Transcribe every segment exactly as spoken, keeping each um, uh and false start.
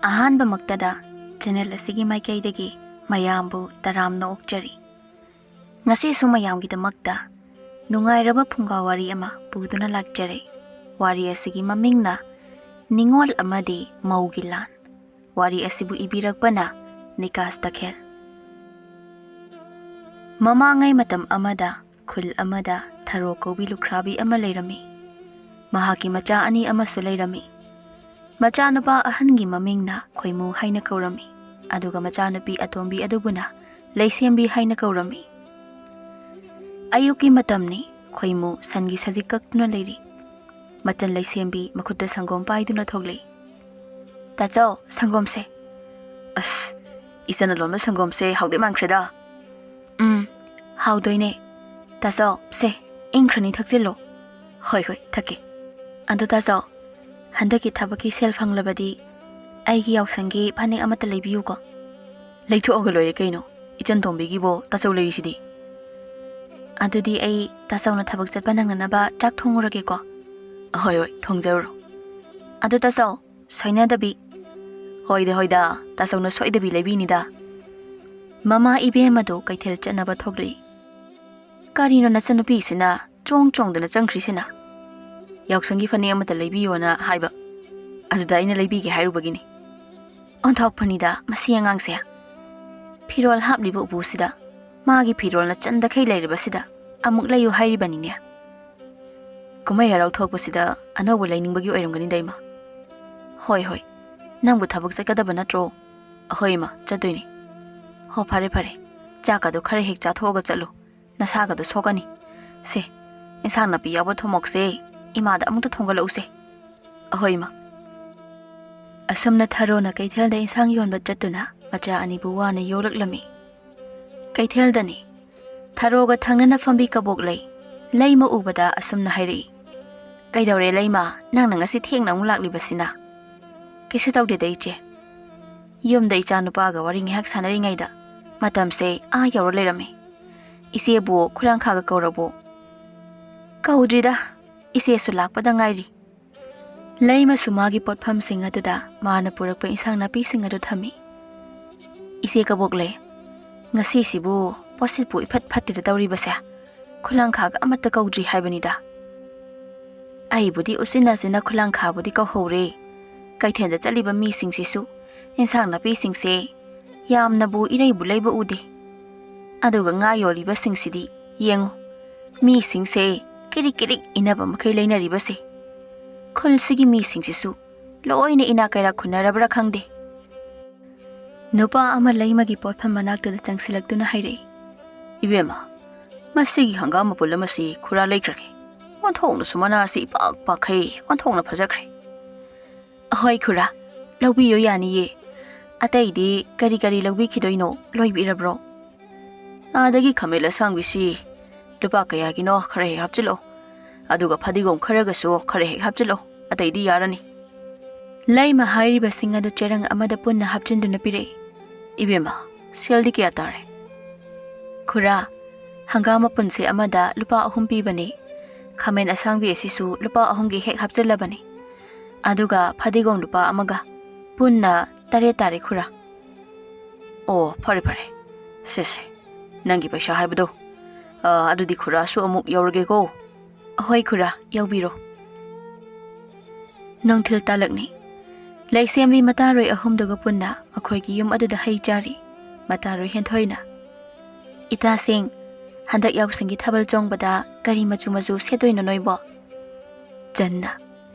ꯑꯍꯥꯟꯕꯃꯛꯇꯗ channel ꯑꯁꯤꯒꯤ ꯃꯥꯏꯀꯩꯗꯒꯤ ꯃꯌꯥꯝꯕꯨ ꯇꯔꯥꯝꯅ ꯑꯣꯛꯆꯔꯤ꯫ ꯉꯁꯤꯁꯨ ꯃꯌꯥꯝꯒꯤꯗꯃꯛꯇ ꯅꯨꯡꯉꯥꯏꯔꯕ ꯐꯨꯡꯒꯥ ꯋꯥꯔꯤ ꯑꯃ ꯄꯨꯗꯨꯅ ꯂꯥꯛꯆꯔꯦ꯫ ꯋꯥꯔꯤ ꯑꯁꯤꯒꯤ ꯃꯃꯤꯡꯅ ꯅꯤꯉꯣꯜ ꯑꯃꯗꯤ ꯃꯧꯒꯤ ꯂꯥꯟ꯫ ꯋꯥꯔꯤ ꯑꯁꯤꯕꯨ ꯏꯕꯤꯔꯛꯄꯅ ꯅꯤꯀꯥꯁ ꯇꯈꯦꯜ꯫ ꯃꯃꯥꯡꯉꯩ ꯃꯇꯝ ꯑꯃꯗ ꯈꯨꯜ ꯑꯃꯗ ꯊꯔꯣ ꯀꯧꯕꯤ ꯂꯨꯈ꯭ꯔꯥꯕꯤ ꯑꯃ ꯂꯩꯔꯝꯃꯤ꯫ ꯃꯍꯥꯛꯀꯤ ꯃꯆꯥ ꯑꯅꯤ ꯑꯃꯁꯨ ꯂꯩꯔꯝꯃꯤ꯫ ꯃꯆꯥꯅꯨꯄꯥ ꯑꯍꯟꯒꯤ ꯃꯃꯤꯡꯅ ꯈꯣꯏꯃꯨ ꯍꯥꯏꯅ ꯀꯧꯔꯝꯃꯤ, ꯑꯗꯨꯒ ꯃꯆꯥꯅꯨꯄꯤ ꯑꯇꯣꯝꯕꯤ ꯑꯗꯨꯕꯨꯅ ꯂꯩꯁꯦꯝꯕꯤ ꯍꯥꯏꯅ ꯀꯧꯔꯝꯃꯤ꯫ ꯑꯌꯨꯛꯀꯤ ꯃꯇꯝꯅꯤ꯫ ꯈꯣꯏꯃꯨ ꯁꯟꯒꯤ ꯁꯖꯤꯛ ꯀꯛꯇꯨꯅ ꯂꯩꯔꯤ꯫ ꯃꯆꯟ ꯂꯩꯁꯦꯝꯕꯤ ꯃꯈꯨꯠꯇ ꯁꯪꯒꯣꯝ ꯄꯥꯏꯗꯨꯅ ꯊꯣꯛꯂꯛꯏ꯫ "ꯇꯥꯆꯧ, ꯁꯪꯒꯣꯝꯁꯦ꯫" "ꯑꯁ, ꯏꯆꯟꯅ ꯂꯣꯟꯕ ꯁꯪꯒꯣꯝꯁꯦ ꯍꯥꯎꯗꯤ ꯃꯥꯟꯈ꯭ꯔꯦꯗ꯫" "ꯎꯝ, ꯍꯥꯎꯗꯣꯏꯅꯦ꯫ ꯇꯥꯆꯧ, ꯁꯦ, ꯏꯪꯈ꯭ꯔꯅꯤ, ꯊꯛꯆꯤꯜꯂꯣ꯫" "ꯍꯣꯏ, ꯍꯣꯏ, ꯊꯛꯀꯦ꯫" "ꯑꯗꯣ ꯇꯥꯆꯧ, ꯍꯟꯗꯛꯀꯤ ꯊꯕꯛꯀꯤ ꯁꯦꯜ ꯐꯪꯂꯕꯗꯤ ꯑꯩꯒꯤ ꯌꯥꯎꯁꯪꯒꯤ ꯐꯅꯦꯛ ꯑꯃꯠꯇ ꯂꯩꯕꯤꯌꯨꯀꯣ꯫" "ꯂꯩꯊꯣꯛꯑꯒ ꯂꯣꯏꯔꯦ ꯀꯩꯅꯣ, ꯏꯆꯟ ꯇꯣꯝꯕꯤꯒꯤꯕꯣ ꯇꯥꯆꯧ ꯂꯩꯔꯤꯁꯤꯗꯤ꯫" "ꯑꯗꯨꯗꯤ ꯑꯩ ꯇꯥꯆꯧꯅ ꯊꯕꯛ ꯆꯠꯄ ꯅꯪꯅꯅꯕ ꯆꯥꯛ ꯊꯣꯡꯉꯨꯔꯒꯦꯀꯣ꯫" "ꯍꯣꯏ, ꯍꯣꯏ, ꯊꯣꯡꯖꯔꯨꯔꯣ꯫" "ꯑꯗꯣ ꯇꯥꯆꯧ, ꯁꯣꯏꯅꯗꯕꯤ꯫" "ꯍꯣꯏꯗ, ꯍꯣꯏꯗ, ꯇꯥꯆꯧꯅ ꯁꯣꯏꯗꯕꯤ ꯂꯩꯕꯤꯅꯤꯗ꯫" ꯃꯃꯥ ꯏꯕꯦꯝ ꯑꯗꯨ ꯀꯩꯊꯦꯜ ꯆꯠꯅꯕ ꯊꯣꯛꯂꯛꯏ꯫ "ꯀꯔꯤꯅꯣ ꯅꯆꯟꯅꯨꯄꯤꯁꯤꯅ ꯆꯣꯡ ꯆꯣꯡꯗꯅ ꯆꯪꯈ꯭ꯔꯤꯁꯤꯅ?" "ꯌꯥꯎꯁꯪꯒꯤ ꯐꯅꯦꯛ ꯑꯃꯠꯇ ꯂꯩꯕꯤꯌꯣꯅ ꯍꯥꯏꯕ, ꯑꯗꯨꯗ ꯑꯩꯅ ꯂꯩꯕꯤꯒꯦ ꯍꯥꯏꯔꯨꯕꯒꯤꯅꯤ꯫" "ꯑꯣꯟꯊꯣꯛꯄꯅꯤꯗ ꯃꯁꯤ ꯑꯉꯥꯡꯁꯦ꯫ ꯐꯤꯔꯣꯜ ꯍꯥꯞꯂꯤꯕ ꯎꯄꯨꯁꯤꯗ ꯃꯥꯒꯤ ꯐꯤꯔꯣꯜꯅ ꯆꯟꯗꯈꯩ ꯂꯩꯔꯤꯕꯁꯤꯗ ꯑꯃꯨꯛ ꯂꯩꯌꯨ ꯍꯥꯏꯔꯤꯕꯅꯤꯅꯦ꯫" "ꯀꯨꯝꯍꯩ ꯍꯔꯥꯎ ꯊꯣꯛꯄꯁꯤꯗ ꯑꯅꯧꯕ ꯂꯩꯅꯤꯡꯕꯒꯤ ꯑꯣꯏꯔꯝꯒꯅꯤꯗ, ꯏꯃꯥ꯫" "ꯍꯣꯏ, ꯍꯣꯏ꯫ ꯅꯪꯕꯨ ꯊꯕꯛ ꯆꯠꯀꯗꯕ ꯅꯠꯇ꯭ꯔꯣ?" "ꯑꯍꯣꯏ, ꯏꯃꯥ, ꯆꯠꯇꯣꯏꯅꯤ꯫" "ꯍꯣ, ꯐꯔꯦ, ꯐꯔꯦ꯫ ꯆꯥꯛꯀꯗꯣ ꯈꯔ ꯍꯦꯛ ꯆꯥꯊꯣꯛꯑꯒ ꯆꯠꯂꯨ꯫ ꯅꯁꯥꯒꯗꯣ ꯁꯣꯛꯀꯅꯤ꯫ ꯁꯦ, ꯏꯟꯁꯥꯡ ꯅꯥꯄꯤ ꯌꯥꯎꯕ ꯊꯨꯝꯃꯣꯛꯁꯦ ꯏꯃꯥꯗ ꯑꯃꯨꯛꯇ ꯊꯣꯡꯒꯠꯂꯛꯎꯁꯦ꯫" "ꯑꯍꯣꯏ, ꯏꯃꯥ꯫" ꯑꯁꯨꯝꯅ ꯊꯔꯣꯅ ꯀꯩꯊꯦꯜꯗ ꯏꯟꯁꯥꯡ ꯌꯣꯟꯕ ꯆꯠꯇꯨꯅ ꯃꯆꯥ ꯑꯅꯤꯕꯨ ꯋꯥꯅ ꯌꯣꯛꯂꯛꯂꯝꯃꯤ꯫ ꯀꯩꯊꯦꯜꯗꯅꯤ꯫ ꯊꯔꯣꯒ ꯊꯪꯅꯅ ꯐꯝꯕꯤ ꯀꯕꯣꯛ ꯂꯩ, ꯂꯩꯃ ꯎꯕꯗ ꯑꯁꯨꯝꯅ ꯍꯥꯏꯔꯛꯏ, "ꯀꯩꯗꯧꯔꯦ ꯂꯩꯃ, ꯅꯪꯅ ꯉꯁꯤ ꯊꯦꯡꯅ ꯑꯃꯨꯛ ꯂꯥꯛꯂꯤꯕꯁꯤꯅ?" "ꯀꯩꯁꯨ ꯇꯧꯗꯦꯗ ꯏꯆꯦ꯫ ꯌꯨꯝꯗ ꯏꯆꯥ ꯅꯨꯄꯥꯒ ꯋꯥꯔꯤ ꯉꯥꯏꯍꯥꯛ ꯁꯥꯟꯅꯔꯤꯉꯩꯗ ꯃꯇꯝꯁꯦ ꯑꯥ ꯌꯧꯔ ꯂꯩꯔꯝꯃꯤ꯫ ꯏꯆꯦꯕꯨ ꯈꯨꯂꯥꯡꯈꯥꯒ ꯀꯧꯔꯕꯣ?" "ꯀꯧꯗ꯭ꯔꯤꯗ, ꯏꯆꯦꯁꯨ ꯂꯥꯛꯄꯗ ꯉꯥꯏꯔꯤ꯫" ꯂꯩꯃꯁꯨ ꯃꯥꯒꯤ ꯄꯣꯠꯐꯝꯁꯤꯡ ꯑꯗꯨꯗ ꯃꯥꯅ ꯄꯨꯔꯛꯄ ꯏꯟꯁꯥꯡ ꯅꯥꯄꯤꯁꯤꯡ ꯑꯗꯨ ꯊꯝꯃꯤ꯫ "ꯏꯆꯦ ꯀꯕꯣꯛꯂꯩ, ꯉꯁꯤꯁꯤꯕꯨ ꯄꯣꯠꯁꯤꯠꯄꯨ ꯏꯐꯠ ꯐꯠꯇꯦꯗ ꯇꯧꯔꯤꯕꯁꯦ꯫ ꯈꯨꯂꯥꯡꯈꯥꯒ ꯑꯃꯠꯇ ꯀꯧꯗ꯭ꯔꯤ ꯍꯥꯏꯕꯅꯤꯗ꯫" "ꯑꯩꯕꯨꯗꯤ ꯎꯆꯤꯟ ꯅꯥꯆꯤꯟꯅ ꯈꯨꯂꯥꯡꯈꯥꯕꯨꯗꯤ ꯀꯧꯍꯧꯔꯦ꯫ ꯀꯩꯊꯦꯜꯗ ꯆꯠꯂꯤꯕ ꯃꯤꯁꯤꯡꯁꯤꯁꯨ ꯏꯟꯁꯥꯡ ꯅꯥꯄꯤꯁꯤꯡꯁꯦ ꯌꯥꯝꯅꯕꯨ ꯏꯔꯩꯕꯨ ꯂꯩꯕ ꯎꯗꯦ꯫ ꯑꯗꯨꯒ ꯉꯥ ꯌꯣꯜꯂꯤꯕꯁꯤꯡꯁꯤꯗꯤ ꯌꯦꯡꯉꯨ, ꯃꯤꯁꯤꯡꯁꯦ ꯀꯤꯔꯤꯛ ꯀꯤꯔꯤꯛ ꯏꯟꯅꯕ ꯃꯈꯩ ꯂꯩꯅꯔꯤꯕꯁꯦ꯫ ꯈꯨꯜꯁꯤꯒꯤ ꯃꯤꯁꯤꯡꯁꯤꯁꯨ ꯂꯣꯏꯅ ꯏꯅꯥꯛ ꯀꯩꯔꯥꯛ ꯈꯨꯟꯅꯔꯕ꯭ꯔꯥ ꯈꯪꯗꯦ꯫" ꯅꯨꯄꯥ ꯑꯃ ꯂꯩꯃꯒꯤ ꯄꯣꯠꯐꯝ ꯃꯅꯥꯛꯇꯨꯗ ꯆꯪꯁꯤꯜꯂꯛꯇꯨꯅ ꯍꯥꯏꯔꯛꯏ꯫ "ꯏꯕꯦꯝꯃ, ꯃꯁꯤꯒꯤ ꯍꯪꯒꯥꯝ ꯃꯄꯨꯜ ꯑꯃꯁꯤ ꯈꯨꯔꯥ ꯂꯩꯈ꯭ꯔꯒꯦ꯫ ꯑꯣꯟꯊꯣꯛꯅꯁꯨ ꯃꯅꯥꯁꯤ ꯏꯄꯥꯛ ꯄꯥꯛꯈꯩ, ꯑꯣꯟꯊꯣꯛꯅ ꯐꯖꯈ꯭ꯔꯦ꯫" "ꯑꯍꯣꯏ ꯈꯨꯔꯥ, ꯂꯧꯕꯤꯌꯨ ꯌꯥꯅꯤꯌꯦ꯫ ꯑꯇꯩꯗꯤ ꯀꯔꯤ ꯀꯔꯤ ꯂꯧꯕꯤꯈꯤꯗꯣꯏꯅꯣ, ꯂꯣꯏꯕꯤꯔꯕ꯭ꯔꯣ?" "ꯑꯥꯗꯒꯤ ꯈꯥꯃꯦꯟ ꯑꯁꯥꯡꯕꯤꯁꯤ ꯂꯨꯄꯥ ꯀꯌꯥꯒꯤꯅꯣ ꯈꯔ ꯍꯦꯛ ꯍꯥꯞꯆꯤꯜꯂꯛꯑꯣ꯫ ꯑꯗꯨꯒ ꯐꯗꯤꯒꯣꯝ ꯈꯔꯒꯁꯨ ꯈꯔ ꯍꯦꯛ ꯍꯥꯞꯆꯤꯜꯂꯛꯑꯣ꯫ ꯑꯇꯩꯗꯤ ꯌꯥꯔꯅꯤ꯫" ꯂꯩꯃ ꯍꯥꯏꯔꯤꯕꯁꯤꯡ ꯑꯗꯨ ꯆꯦꯔꯪ ꯑꯃꯗ ꯄꯨꯟꯅ ꯍꯥꯞꯆꯤꯟꯗꯨꯅ ꯄꯤꯔꯛꯏ꯫ "ꯏꯕꯦꯝꯃ, ꯁꯦꯜꯗꯤ ꯀꯌꯥ ꯇꯥꯔꯦ?" "ꯈꯨꯔꯥ, ꯍꯪꯒꯥꯝ ꯃꯄꯨꯟꯁꯦ ꯑꯃꯗ ꯂꯨꯄꯥ ꯑꯍꯨꯝ ꯄꯤꯕꯅꯤ꯫ ꯈꯥꯃꯦꯟ ꯑꯁꯥꯡꯕꯤ ꯑꯁꯤꯁꯨ ꯂꯨꯄꯥ ꯑꯍꯨꯝꯒꯤ ꯍꯦꯛ ꯍꯥꯞꯆꯤꯜꯂꯕꯅꯤ꯫ ꯑꯗꯨꯒ ꯐꯗꯤꯒꯣꯝ ꯂꯨꯄꯥ ꯑꯃꯒ꯫ ꯄꯨꯟꯅ ꯇꯔꯦꯠ ꯇꯥꯔꯦ ꯈꯨꯔꯥ꯫" "ꯑꯣ, ꯐꯔꯦ ꯐꯔꯦ꯫ ꯁꯦ ꯁꯦ, ꯅꯪꯒꯤ ꯄꯩꯁꯥ ꯍꯥꯏꯕꯗꯣ꯫ ꯑ, ꯑꯗꯨꯗꯤ ꯈꯨꯔꯥꯁꯨ ꯑꯃꯨꯛ ꯌꯧꯔꯒꯦꯀꯣ꯫" "ꯑꯍꯣꯏ ꯈꯨꯔꯥ, ꯌꯧꯕꯤꯔꯣ꯫" ꯅꯨꯡꯊꯤꯜ ꯇꯥꯂꯛꯅꯤ꯫ ꯂꯩꯁꯦꯝꯕꯤ ꯃꯇꯥꯔꯣꯏ ꯑꯍꯨꯝꯗꯨꯒ ꯄꯨꯟꯅ ꯃꯈꯣꯏꯒꯤ ꯌꯨꯝ ꯑꯗꯨꯗ ꯍꯩ ꯆꯥꯔꯤ꯫ ꯃꯇꯥꯔꯣꯏ ꯍꯦꯟꯊꯣꯏꯅ, "ꯏꯇꯥꯁꯤꯡ, ꯍꯟꯗꯛ ꯌꯥꯎꯁꯪꯒꯤ ꯊꯥꯕꯜ ꯆꯣꯡꯕꯗ ꯀꯔꯤ ꯃꯆꯨ ꯃꯆꯨ ꯁꯦꯠꯇꯣꯏꯅꯣ ꯅꯣꯏꯕꯣ?" ꯆꯟꯅ,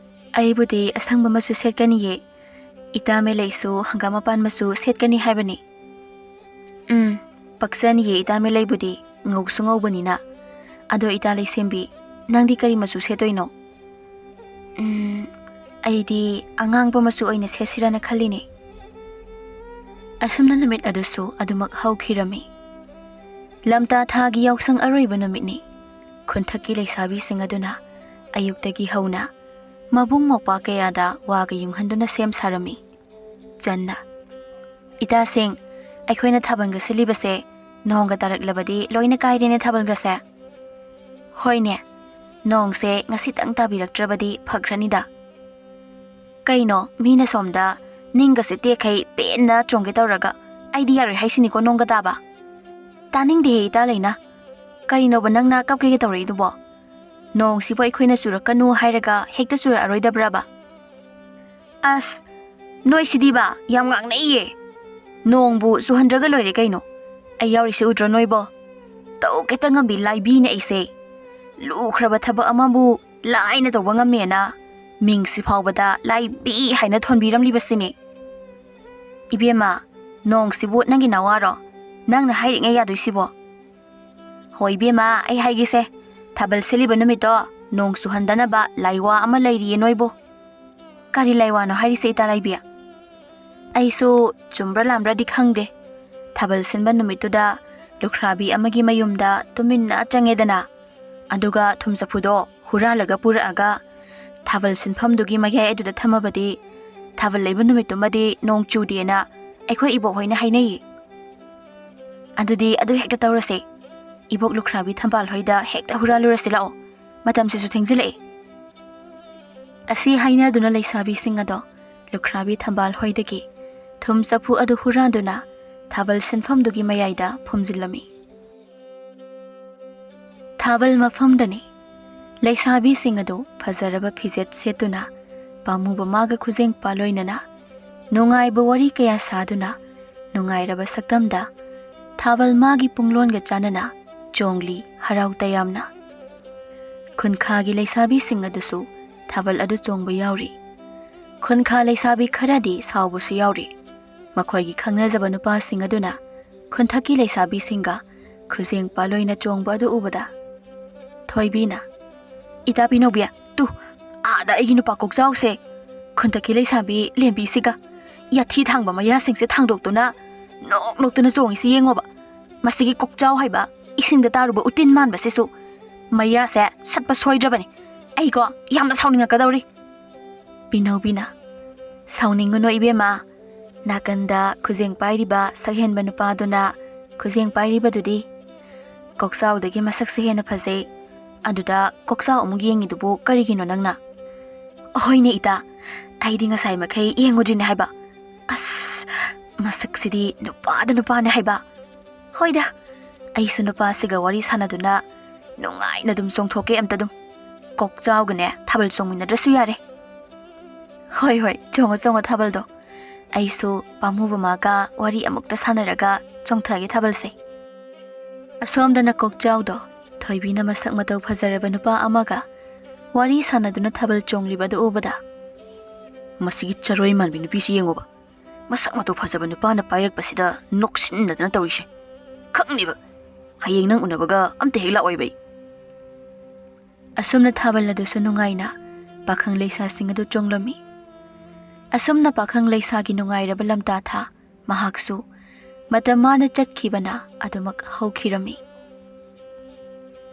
"ꯑꯩꯕꯨꯗꯤ ꯑꯁꯪꯕ ꯃꯆꯨ ꯁꯦꯠꯀꯅꯤꯌꯦ꯫ ꯏꯇꯥ ꯃꯦꯂꯩꯁꯨ ꯍꯪꯒꯥꯝ ꯃꯄꯥꯟ ꯃꯆꯨ ꯁꯦꯠꯀꯅꯤ ꯍꯥꯏꯕꯅꯤ꯫" "ꯎꯝ, ꯄꯛꯆꯅꯤꯌꯦ ꯏꯇꯥ ꯃꯦꯂꯩꯕꯨꯗꯤ, ꯉꯧꯁꯨ ꯉꯧꯕꯅꯤꯅ꯫ ꯑꯗꯣ ꯏꯇꯥ ꯂꯩꯁꯦꯝꯕꯤ, ꯅꯪꯗꯤ ꯀꯔꯤ ꯃꯆꯨ ꯁꯦꯠꯇꯣꯏꯅꯣ?" "ꯎꯝ, ꯑꯩꯗꯤ ꯑꯉꯥꯡꯕ ꯃꯆꯨ ꯑꯣꯏꯅ ꯁꯦꯠꯁꯤꯔꯅ ꯈꯜꯂꯤꯅꯦ꯫" ꯑꯁꯨꯝꯅ ꯅꯨꯃꯤꯠ ꯑꯗꯨꯁꯨ ꯑꯗꯨꯃꯛ ꯍꯧꯈꯤꯔꯝꯃꯤ꯫ ꯂꯝꯇꯥ ꯊꯥꯒꯤ ꯌꯥꯎꯁꯪ ꯑꯔꯣꯏꯕ ꯅꯨꯃꯤꯠꯅꯤ꯫ ꯈꯨꯟꯊꯛꯀꯤ ꯂꯩꯁꯥꯕꯤꯁꯤꯡ ꯑꯗꯨꯅ ꯑꯌꯨꯛꯇꯒꯤ ꯍꯧꯅ ꯃꯕꯨꯡ ꯃꯧꯄ꯭ꯋꯥ ꯀꯌꯥꯗ ꯋꯥꯒ ꯌꯨꯡꯍꯟꯗꯨꯅ ꯁꯦꯝ ꯁꯥꯔꯝꯃꯤ꯫ ꯆꯟꯅ, "ꯏꯇꯥꯁꯤꯡ, ꯑꯩꯈꯣꯏꯅ ꯊꯥꯕꯜꯒ ꯁꯤꯜꯂꯤꯕꯁꯦ ꯅꯣꯡꯒ ꯇꯥꯔꯛꯂꯕꯗꯤ ꯂꯣꯏꯅ ꯀꯥꯏꯔꯦꯅꯦ ꯊꯥꯕꯜꯒꯁꯦ꯫" "ꯍꯣꯏꯅꯦ, ꯅꯣꯡꯁꯦ ꯉꯁꯤꯇꯪ ꯇꯥꯕꯤꯔꯛꯇ꯭ꯔꯕꯗꯤ ꯐꯈ꯭ꯔꯅꯤꯗ꯫" ꯀꯩꯅꯣ, ꯃꯤꯅ ꯁꯣꯝꯗ ꯅꯤꯡꯒꯁꯦ ꯇꯦꯛꯈꯩ ꯄꯦꯟꯅ ꯆꯣꯡꯒꯦ ꯇꯧꯔꯒ, ꯑꯩꯗꯤ ꯌꯥꯔꯣꯏ ꯍꯥꯏꯁꯤꯅꯤꯀꯣ ꯅꯣꯡꯒ ꯇꯥꯕ꯫ ꯇꯥꯅꯤꯡꯗꯦꯍꯦ ꯏꯇꯥ ꯂꯩꯅ꯫ ꯀꯔꯤꯅꯣꯕ ꯅꯪꯅ ꯀꯞꯀꯦꯒ ꯇꯧꯔꯛꯏꯗꯨꯕꯣ? ꯅꯣꯡꯁꯤꯕꯨ ꯑꯩꯈꯣꯏꯅ ꯆꯨꯔꯛꯀꯅꯨ ꯍꯥꯏꯔꯒ ꯍꯦꯛꯇ ꯆꯨꯔꯛꯑꯔꯣꯏꯗꯕ꯭ꯔꯕ? ꯑꯁ, ꯅꯣꯏꯁꯤꯗꯤꯕ ꯌꯥꯝ ꯉꯥꯡꯅꯩꯌꯦ꯫ ꯅꯣꯡꯕꯨ ꯆꯨꯍꯟꯗ꯭ꯔꯒ ꯂꯣꯏꯔꯦ ꯀꯩꯅꯣ꯫ ꯑꯩ ꯌꯥꯎꯔꯤꯁꯦ ꯎꯗ꯭ꯔꯣ ꯅꯣꯏꯕꯣ? ꯇꯧ ꯈꯤꯇ ꯉꯝꯕꯤ ꯂꯥꯏꯕꯤꯅꯦ ꯑꯩꯁꯦ꯫ ꯂꯨꯈ꯭ꯔꯕ ꯊꯕꯛ ꯑꯃꯕꯨ ꯂꯥꯏꯅ ꯇꯧꯕ ꯉꯝꯃꯦꯅ ꯃꯤꯡꯁꯤ ꯐꯥꯎꯕꯗ ꯂꯥꯏꯕꯤ ꯍꯥꯏꯅ ꯊꯣꯟꯕꯤꯔꯝꯂꯤꯕꯁꯤꯅꯤ꯫ ꯏꯕꯦꯝꯃ, ꯅꯣꯡꯁꯤꯕꯨ ꯅꯪꯒꯤ ꯅꯋꯥꯔꯣ? ꯅꯪꯅ ꯍꯥꯏꯔꯤꯉꯩ ꯌꯥꯗꯣꯏꯁꯤꯕꯣ? ꯍꯣꯏ ꯏꯕꯦꯝꯃ, ꯑꯩ ꯍꯥꯏꯒꯦꯁꯦ, ꯊꯥꯕꯜ ꯁꯤꯜꯂꯤꯕ ꯅꯨꯃꯤꯠꯇꯣ ꯅꯣꯡ ꯆꯨꯍꯟꯗꯅꯕ ꯂꯥꯏꯋꯥ ꯑꯃ ꯂꯩꯔꯤꯌꯦ ꯅꯣꯏꯕꯨ꯫ ꯀꯔꯤ ꯂꯥꯏꯋꯥꯅꯣ ꯍꯥꯏꯔꯤꯁꯦ ꯏꯇꯥ ꯂꯥꯏꯕꯤ? ꯑꯩꯁꯨ ꯆꯨꯝꯕ꯭ꯔꯥ ꯂꯥꯝꯕ꯭ꯔꯥꯗꯤ ꯈꯪꯗꯦ꯫ ꯊꯥꯕꯜ ꯁꯤꯟꯕ ꯅꯨꯃꯤꯠꯇꯨꯗ ꯂꯨꯈ꯭ꯔꯥꯕꯤ ꯑꯃꯒꯤ ꯃꯌꯨꯝꯗ ꯇꯨꯃꯤꯟꯅ ꯆꯪꯉꯦꯗꯅ, ꯑꯗꯨꯒ ꯊꯨꯝ ꯆꯐꯨꯗꯣ ꯍꯨꯔꯥꯜꯂꯒ ꯄꯨꯔꯛꯑꯒ ꯊꯥꯕꯜ ꯁꯤꯟꯐꯝꯗꯨꯒꯤ ꯃꯌꯥꯏ ꯑꯗꯨꯗ ꯊꯝꯃꯕꯗꯤ ꯊꯥꯕꯜ ꯂꯩꯕ ꯅꯨꯃꯤꯠꯇꯨꯃꯗꯤ ꯅꯣꯡ ꯆꯨꯗꯦꯅ ꯑꯩꯈꯣꯏ ꯏꯕꯣꯛ ꯍꯣꯏꯅ ꯍꯥꯏꯅꯩꯌꯦ꯫ ꯑꯗꯨꯗꯤ ꯑꯗꯨ ꯍꯦꯛꯇ ꯇꯧꯔꯁꯦ꯫ ꯏꯕꯣꯛ ꯂꯨꯈ꯭ꯔꯥꯕꯤ ꯊꯝꯕꯥꯜ ꯍꯣꯏꯗ ꯍꯦꯛꯇ ꯍꯨꯔꯥꯜꯂꯨꯔꯁꯤ ꯂꯥꯛꯑꯣ꯫ ꯃꯇꯝꯁꯤꯁꯨ ꯊꯦꯡꯖꯤꯜꯂꯛꯑꯦ꯫ ꯑꯁꯤ ꯍꯥꯏꯅꯗꯨꯅ ꯂꯩꯁꯥꯕꯤꯁꯤꯡ ꯑꯗꯣ ꯂꯨꯈ꯭ꯔꯥꯕꯤ ꯊꯝꯕꯥꯜ ꯍꯣꯏꯗꯒꯤ ꯊꯨꯝ ꯆꯐꯨ ꯑꯗꯨ ꯍꯨꯔꯥꯟꯗꯨꯅ ꯊꯥꯕꯜ ꯁꯤꯟꯐꯝꯗꯨꯒꯤ ꯃꯌꯥꯏꯗ ꯐꯨꯝꯖꯤꯜꯂꯝꯃꯤ꯫ ꯊꯥꯕꯜ ꯃꯐꯝꯗꯅꯤ꯫ ꯂꯩꯁꯥꯕꯤꯁꯤꯡ ꯑꯗꯨ ꯐꯖꯔꯕ ꯐꯤꯖꯦꯠ ꯁꯦꯠꯇꯨꯅ ꯄꯥꯝꯃꯨꯕ ꯃꯥꯒ ꯈꯨꯖꯦꯡ ꯄꯥꯂꯣꯏꯅꯅ ꯅꯨꯡꯉꯥꯏꯕ ꯋꯥꯔꯤ ꯀꯌꯥ ꯁꯥꯗꯨꯅ ꯅꯨꯡꯉꯥꯏꯔꯕ ꯁꯛꯇꯝꯗ ꯊꯥꯕꯜ ꯃꯥꯒꯤ ꯄꯨꯡꯂꯣꯟꯒ ꯆꯥꯟꯅꯅ ꯆꯣꯡꯂꯤ ꯍꯔꯥꯎ ꯇꯌꯥꯝꯅ꯫ ꯈꯨꯟꯈꯥꯒꯤ ꯂꯩꯁꯥꯕꯤꯁꯤꯡ ꯑꯗꯨꯁꯨ ꯊꯥꯕꯜ ꯑꯗꯨ ꯆꯣꯡꯕ ꯌꯥꯎꯔꯤ꯫ ꯈꯨꯟꯈꯥ ꯂꯩꯁꯥꯕꯤ ꯈꯔꯗꯤ ꯁꯥꯎꯕꯁꯨ ꯌꯥꯎꯔꯤ꯫ ꯃꯈꯣꯏꯒꯤ ꯈꯪꯅꯖꯕ ꯅꯨꯄꯥꯁꯤꯡ ꯑꯗꯨꯅ ꯈꯨꯟꯊꯛꯀꯤ ꯂꯩꯁꯥꯕꯤꯁꯤꯡꯒ ꯈꯨꯖꯦꯡ ꯄꯥꯂꯣꯏꯅ ꯆꯣꯡꯕ ꯑꯗꯨ ꯎꯕꯗ ꯊꯣꯏꯕꯤꯅ, "ꯏꯇꯥ ꯄꯤꯅꯧꯕꯤ, ꯇꯨ, ꯑꯥꯗ ꯑꯩꯒꯤ ꯅꯨꯄꯥ ꯀꯣꯛꯆꯥꯎꯁꯦ ꯈꯨꯟꯊꯛꯀꯤ ꯂꯩꯁꯥꯕꯤ ꯂꯦꯝꯕꯤꯁꯤꯒ ꯌꯥꯊꯤ ꯊꯥꯡꯕ ꯃꯌꯥꯁꯤꯡꯁꯦ ꯊꯥꯡꯗꯣꯛꯇꯨꯅ ꯅꯣꯛ ꯅꯣꯛꯇꯨꯅ ꯆꯣꯡꯉꯤꯁꯤ ꯌꯦꯡꯉꯣꯕ꯫ ꯃꯁꯤꯒꯤ ꯀꯣꯛꯆꯥꯎ ꯍꯥꯏꯕ ꯏꯁꯤꯡꯗ ꯇꯥꯔꯨꯕ ꯎꯇꯤꯟ ꯃꯥꯟꯕꯁꯤꯁꯨ ꯃꯌꯥꯁꯦ ꯁꯠꯄ ꯁꯣꯏꯗ꯭ꯔꯕꯅꯤ꯫ ꯑꯩꯀꯣ ꯌꯥꯝꯅ ꯁꯥꯎꯅꯤꯡꯉꯛꯀꯗꯧꯔꯤ꯫" ꯄꯤꯅꯧꯕꯤꯅ, "ꯁꯥꯎꯅꯤꯡꯒꯅꯨ ꯏꯕꯦꯝꯃ, ꯅꯥꯀꯟꯗ ꯈꯨꯖꯦꯡ ꯄꯥꯏꯔꯤꯕ ꯁꯛꯍꯦꯟꯕ ꯅꯨꯄꯥꯗꯨꯅ ꯈꯨꯖꯦꯡ ꯄꯥꯏꯔꯤꯕꯗꯨꯗꯤ? ꯀꯣꯛꯆꯥꯎꯗꯒꯤ ꯃꯁꯛꯁꯨ ꯍꯦꯟꯅ ꯐꯖꯩ꯫ ꯑꯗꯨꯗ ꯀꯣꯛꯆꯥꯎ ꯑꯃꯨꯛ ꯌꯦꯡꯉꯤꯗꯨꯕꯨ ꯀꯔꯤꯒꯤꯅꯣ ꯅꯪꯅ?" "ꯍꯣꯏꯅꯦ ꯏꯇꯥ, ꯑꯩꯗꯤ ꯉꯁꯥꯏ ꯃꯈꯩ ꯌꯦꯡꯉꯨꯗ꯭ꯔꯤꯅꯦ ꯍꯥꯏꯕ꯫ ꯑꯁ, ꯃꯁꯛꯁꯤꯗꯤ ꯅꯨꯄꯥꯗ ꯅꯨꯄꯥꯅꯦ ꯍꯥꯏꯕ꯫ ꯍꯣꯏꯗ, ꯑꯩꯁꯨ ꯅꯨꯄꯥꯁꯤꯒ ꯋꯥꯔꯤ ꯁꯥꯟꯅꯗꯨꯅ ꯅꯨꯡꯉꯥꯏꯅ ꯑꯗꯨꯝ ꯆꯣꯡꯊꯣꯛꯀꯦ꯫ ꯑꯝꯇ ꯑꯗꯨꯝ ꯀꯣꯛꯆꯥꯎꯒꯅꯦ ꯊꯥꯕꯜ ꯆꯣꯡꯃꯤꯟꯅꯗ꯭ꯔꯁꯨ ꯌꯥꯔꯦ꯫ ꯍꯣꯏ, ꯍꯣꯏ, ꯆꯣꯡꯉꯣ, ꯆꯣꯡꯉꯣ ꯊꯥꯕꯜꯗꯣ꯫ ꯑꯩꯁꯨ ꯄꯥꯝꯃꯨꯕ ꯃꯥꯒ ꯋꯥꯔꯤ ꯑꯃꯨꯛꯇ ꯁꯥꯟꯅꯔꯒ ꯆꯣꯡꯊꯒꯦ ꯊꯥꯕꯜꯁꯦ꯫ ꯑꯁꯣꯝꯗꯅ ꯀꯣꯛꯆꯥꯎꯗꯣ ꯊꯣꯏꯕꯤꯅ ꯃꯁꯛ ꯃꯇꯧ ꯐꯖꯔꯕ ꯅꯨꯄꯥ ꯑꯃꯒ ꯋꯥꯔꯤ ꯁꯥꯟꯅꯗꯨꯅ ꯊꯥꯕꯜ ꯆꯣꯡꯂꯤꯕꯗꯨ ꯎꯕꯗ, "ꯃꯁꯤꯒꯤ ꯆꯔꯣꯏ ꯃꯥꯟꯕꯤ ꯅꯨꯄꯤꯁꯤ ꯌꯦꯡꯉꯨꯕ꯫ ꯃꯁꯛ ꯃꯇꯧ ꯐꯖꯕ ꯅꯨꯄꯥꯅ ꯄꯥꯏꯔꯛꯄꯁꯤꯗ ꯅꯣꯛꯁꯤꯟꯅꯗꯅ ꯇꯧꯔꯤꯁꯦ꯫ ꯈꯪꯅꯤꯕ꯫ ꯍꯌꯦꯡ ꯅꯪ ꯎꯅꯕꯒ ꯑꯝꯇ ꯍꯦꯛ ꯂꯥꯛꯑꯣꯏꯕ ꯑꯩ꯫" ꯑꯁꯨꯝꯅ ꯊꯥꯕꯜ ꯑꯗꯨꯁꯨ ꯅꯨꯡꯉꯥꯏꯅ ꯄꯥꯈꯪ ꯂꯩꯁꯥꯁꯤꯡ ꯑꯗꯨ ꯆꯣꯡꯂꯝꯃꯤ꯫ ꯑꯁꯨꯝꯅ ꯄꯥꯈꯪ ꯂꯩꯁꯥꯒꯤ ꯅꯨꯡꯉꯥꯏꯔꯕ ꯂꯝꯇꯥ ꯊꯥ ꯃꯍꯥꯛꯁꯨ ꯃꯇꯝ ꯃꯥꯅ ꯆꯠꯈꯤꯕꯅ ꯑꯗꯨꯃꯛ ꯍꯧꯈꯤꯔꯝꯃꯤ꯫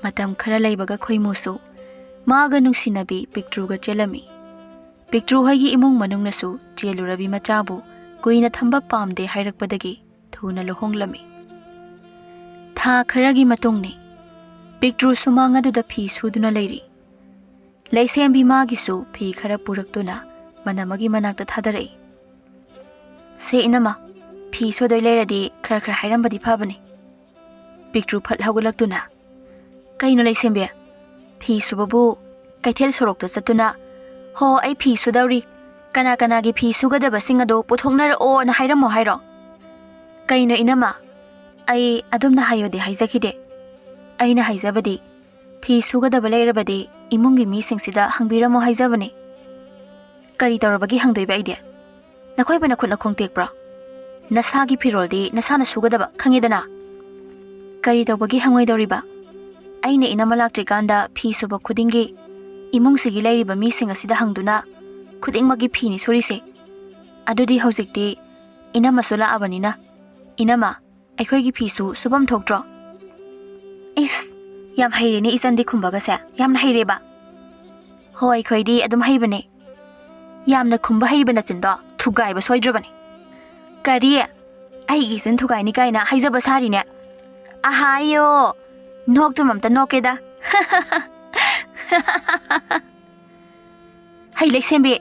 ꯃꯇꯝ ꯈꯔ ꯂꯩꯕꯒ ꯈꯣꯏꯃꯨꯁꯨ ꯃꯥꯒ ꯅꯨꯡꯁꯤꯅꯕꯤ ꯄꯤꯛꯇ꯭ꯔꯨꯒ ꯆꯦꯜꯂꯝꯃꯤ꯫ ꯄꯤꯛꯇ꯭ꯔꯨ ꯍꯣꯏꯒꯤ ꯏꯃꯨꯡ ꯃꯅꯨꯡꯅꯁꯨ ꯆꯦꯜꯂꯨꯔꯕꯤ ꯃꯆꯥꯕꯨ ꯀꯨꯏꯅ ꯊꯝꯕ ꯄꯥꯝꯗꯦ ꯍꯥꯏꯔꯛꯄꯗꯒꯤ ꯊꯨꯅ ꯂꯨꯍꯣꯡꯂꯝꯃꯤ꯫ ꯊꯥ ꯈꯔꯒꯤ ꯃꯇꯨꯡꯅꯤ꯫ ꯄꯤꯛꯇ꯭ꯔꯨ ꯁꯨꯃꯥꯡ ꯑꯗꯨꯗ ꯐꯤ ꯁꯨꯗꯨꯅ ꯂꯩꯔꯤ꯫ ꯂꯩꯁꯦꯝꯕꯤ ꯃꯥꯒꯤꯁꯨ ꯐꯤ ꯈꯔ ꯄꯨꯔꯛꯇꯨꯅ ꯃꯅꯝꯃꯒꯤ ꯃꯅꯥꯛꯇ ꯊꯥꯗꯔꯛꯏ꯫ "ꯁꯦ ꯏꯅꯝꯃ, ꯐꯤ ꯁꯨꯗꯣꯏ ꯂꯩꯔꯗꯤ ꯈꯔ ꯈꯔ ꯍꯥꯏꯔꯝꯕꯗꯤ ꯐꯕꯅꯤ꯫" ꯄꯤꯛꯇ꯭ꯔꯨ ꯐꯠ ꯍꯧꯒꯠꯂꯛꯇꯨꯅ, "ꯀꯩꯅꯣ ꯂꯩꯁꯦꯝꯕꯤ? ꯐꯤ ꯁꯨꯕꯕꯨ ꯀꯩꯊꯦꯜ ꯁꯣꯔꯣꯛꯇ ꯆꯠꯇꯨꯅ, 'ꯍꯣ, ꯑꯩ ꯐꯤ ꯁꯨꯗꯧꯔꯤ, ꯀꯅꯥ ꯀꯅꯥꯒꯤ ꯐꯤ ꯁꯨꯒꯗꯕꯁꯤꯡ ꯑꯗꯨ ꯄꯨꯊꯣꯛꯅꯔꯛꯑꯣꯅ ꯍꯥꯏꯔꯝꯃꯣ ꯍꯥꯏꯔꯣ?'" "ꯀꯩꯅꯣ ꯏꯅꯝꯃ, ꯑꯩ ꯑꯗꯨꯝꯅ ꯍꯥꯏꯌꯣꯗꯤ ꯍꯥꯏꯖꯈꯤꯗꯦ꯫ ꯑꯩꯅ ꯍꯥꯏꯖꯕꯗꯤ ꯐꯤ ꯁꯨꯒꯗꯕ ꯂꯩꯔꯕꯗꯤ ꯏꯃꯨꯡꯒꯤ ꯃꯤꯁꯤꯡꯁꯤꯗ ꯍꯪꯕꯤꯔꯝꯃꯣ ꯍꯥꯏꯖꯕꯅꯤ꯫" "ꯀꯔꯤ ꯇꯧꯔꯕꯒꯤ ꯍꯪꯗꯣꯏꯕ ꯑꯩꯗꯤ? ꯅꯈꯣꯏꯕꯨ ꯅꯈꯨꯠ ꯅꯈꯣꯡ ꯇꯦꯛꯄ꯭ꯔꯣ? ꯅꯁꯥꯒꯤ ꯐꯤꯔꯣꯜꯗꯤ ꯅꯁꯥꯅ ꯁꯨꯒꯗꯕ ꯈꯪꯉꯤꯗꯅ꯫ ꯀꯔꯤ ꯇꯧꯕꯒꯤ ꯍꯪꯉꯣꯏꯗꯧꯔꯤꯕ? ꯑꯩꯅ ꯏꯅꯝꯃ ꯂꯥꯛꯇ꯭ꯔꯤꯀꯥꯟꯗ ꯐꯤ ꯁꯨꯕ ꯈꯨꯗꯤꯡꯒꯤ ꯏꯃꯨꯡꯁꯤꯒꯤ ꯂꯩꯔꯤꯕ ꯃꯤꯁꯤꯡ ꯑꯁꯤꯗ ꯍꯪꯗꯨꯅ ꯈꯨꯗꯤꯡꯃꯛꯀꯤ ꯐꯤꯅꯤ ꯁꯨꯔꯤꯁꯦ꯫ ꯑꯗꯨꯗꯤ ꯍꯧꯖꯤꯛꯇꯤ ꯏꯅꯝꯃꯁꯨ ꯂꯥꯛꯑꯕꯅꯤꯅ, ꯏꯅꯝꯃ, ꯑꯩꯈꯣꯏꯒꯤ ꯐꯤꯁꯨ ꯁꯨꯐꯝ ꯊꯣꯛꯇ꯭ꯔꯣ?" "ꯏꯁ, ꯌꯥꯝ ꯍꯩꯔꯦꯅꯦ ꯏꯆꯟꯗꯤ ꯈꯨꯝꯕꯒꯁꯦ, ꯌꯥꯝꯅ ꯍꯩꯔꯦꯕ꯫" "ꯍꯣꯏ, ꯑꯩꯈꯣꯏꯗꯤ ꯑꯗꯨꯝ ꯍꯩꯕꯅꯦ꯫" "ꯌꯥꯝꯅ ꯈꯨꯝꯕ ꯍꯩꯕ ꯅꯆꯤꯟꯗꯣ ꯊꯨꯒꯥꯏꯕ ꯁꯣꯏꯗ꯭ꯔꯕꯅꯤ꯫" "ꯀꯔꯤ? ꯑꯩꯒꯤ ꯏꯆꯤꯟ ꯊꯨꯒꯥꯏꯅꯤ ꯀꯥꯏꯅ ꯍꯥꯏꯖꯕ ꯁꯥꯔꯤꯅꯦ?" "ꯑꯍꯥꯌꯣ, ꯅꯣꯛꯇꯨꯝ ꯑꯝꯇ ꯅꯣꯛꯀꯦꯗ꯫" "ꯍꯩ ꯂꯩꯁꯦꯝꯕꯤ,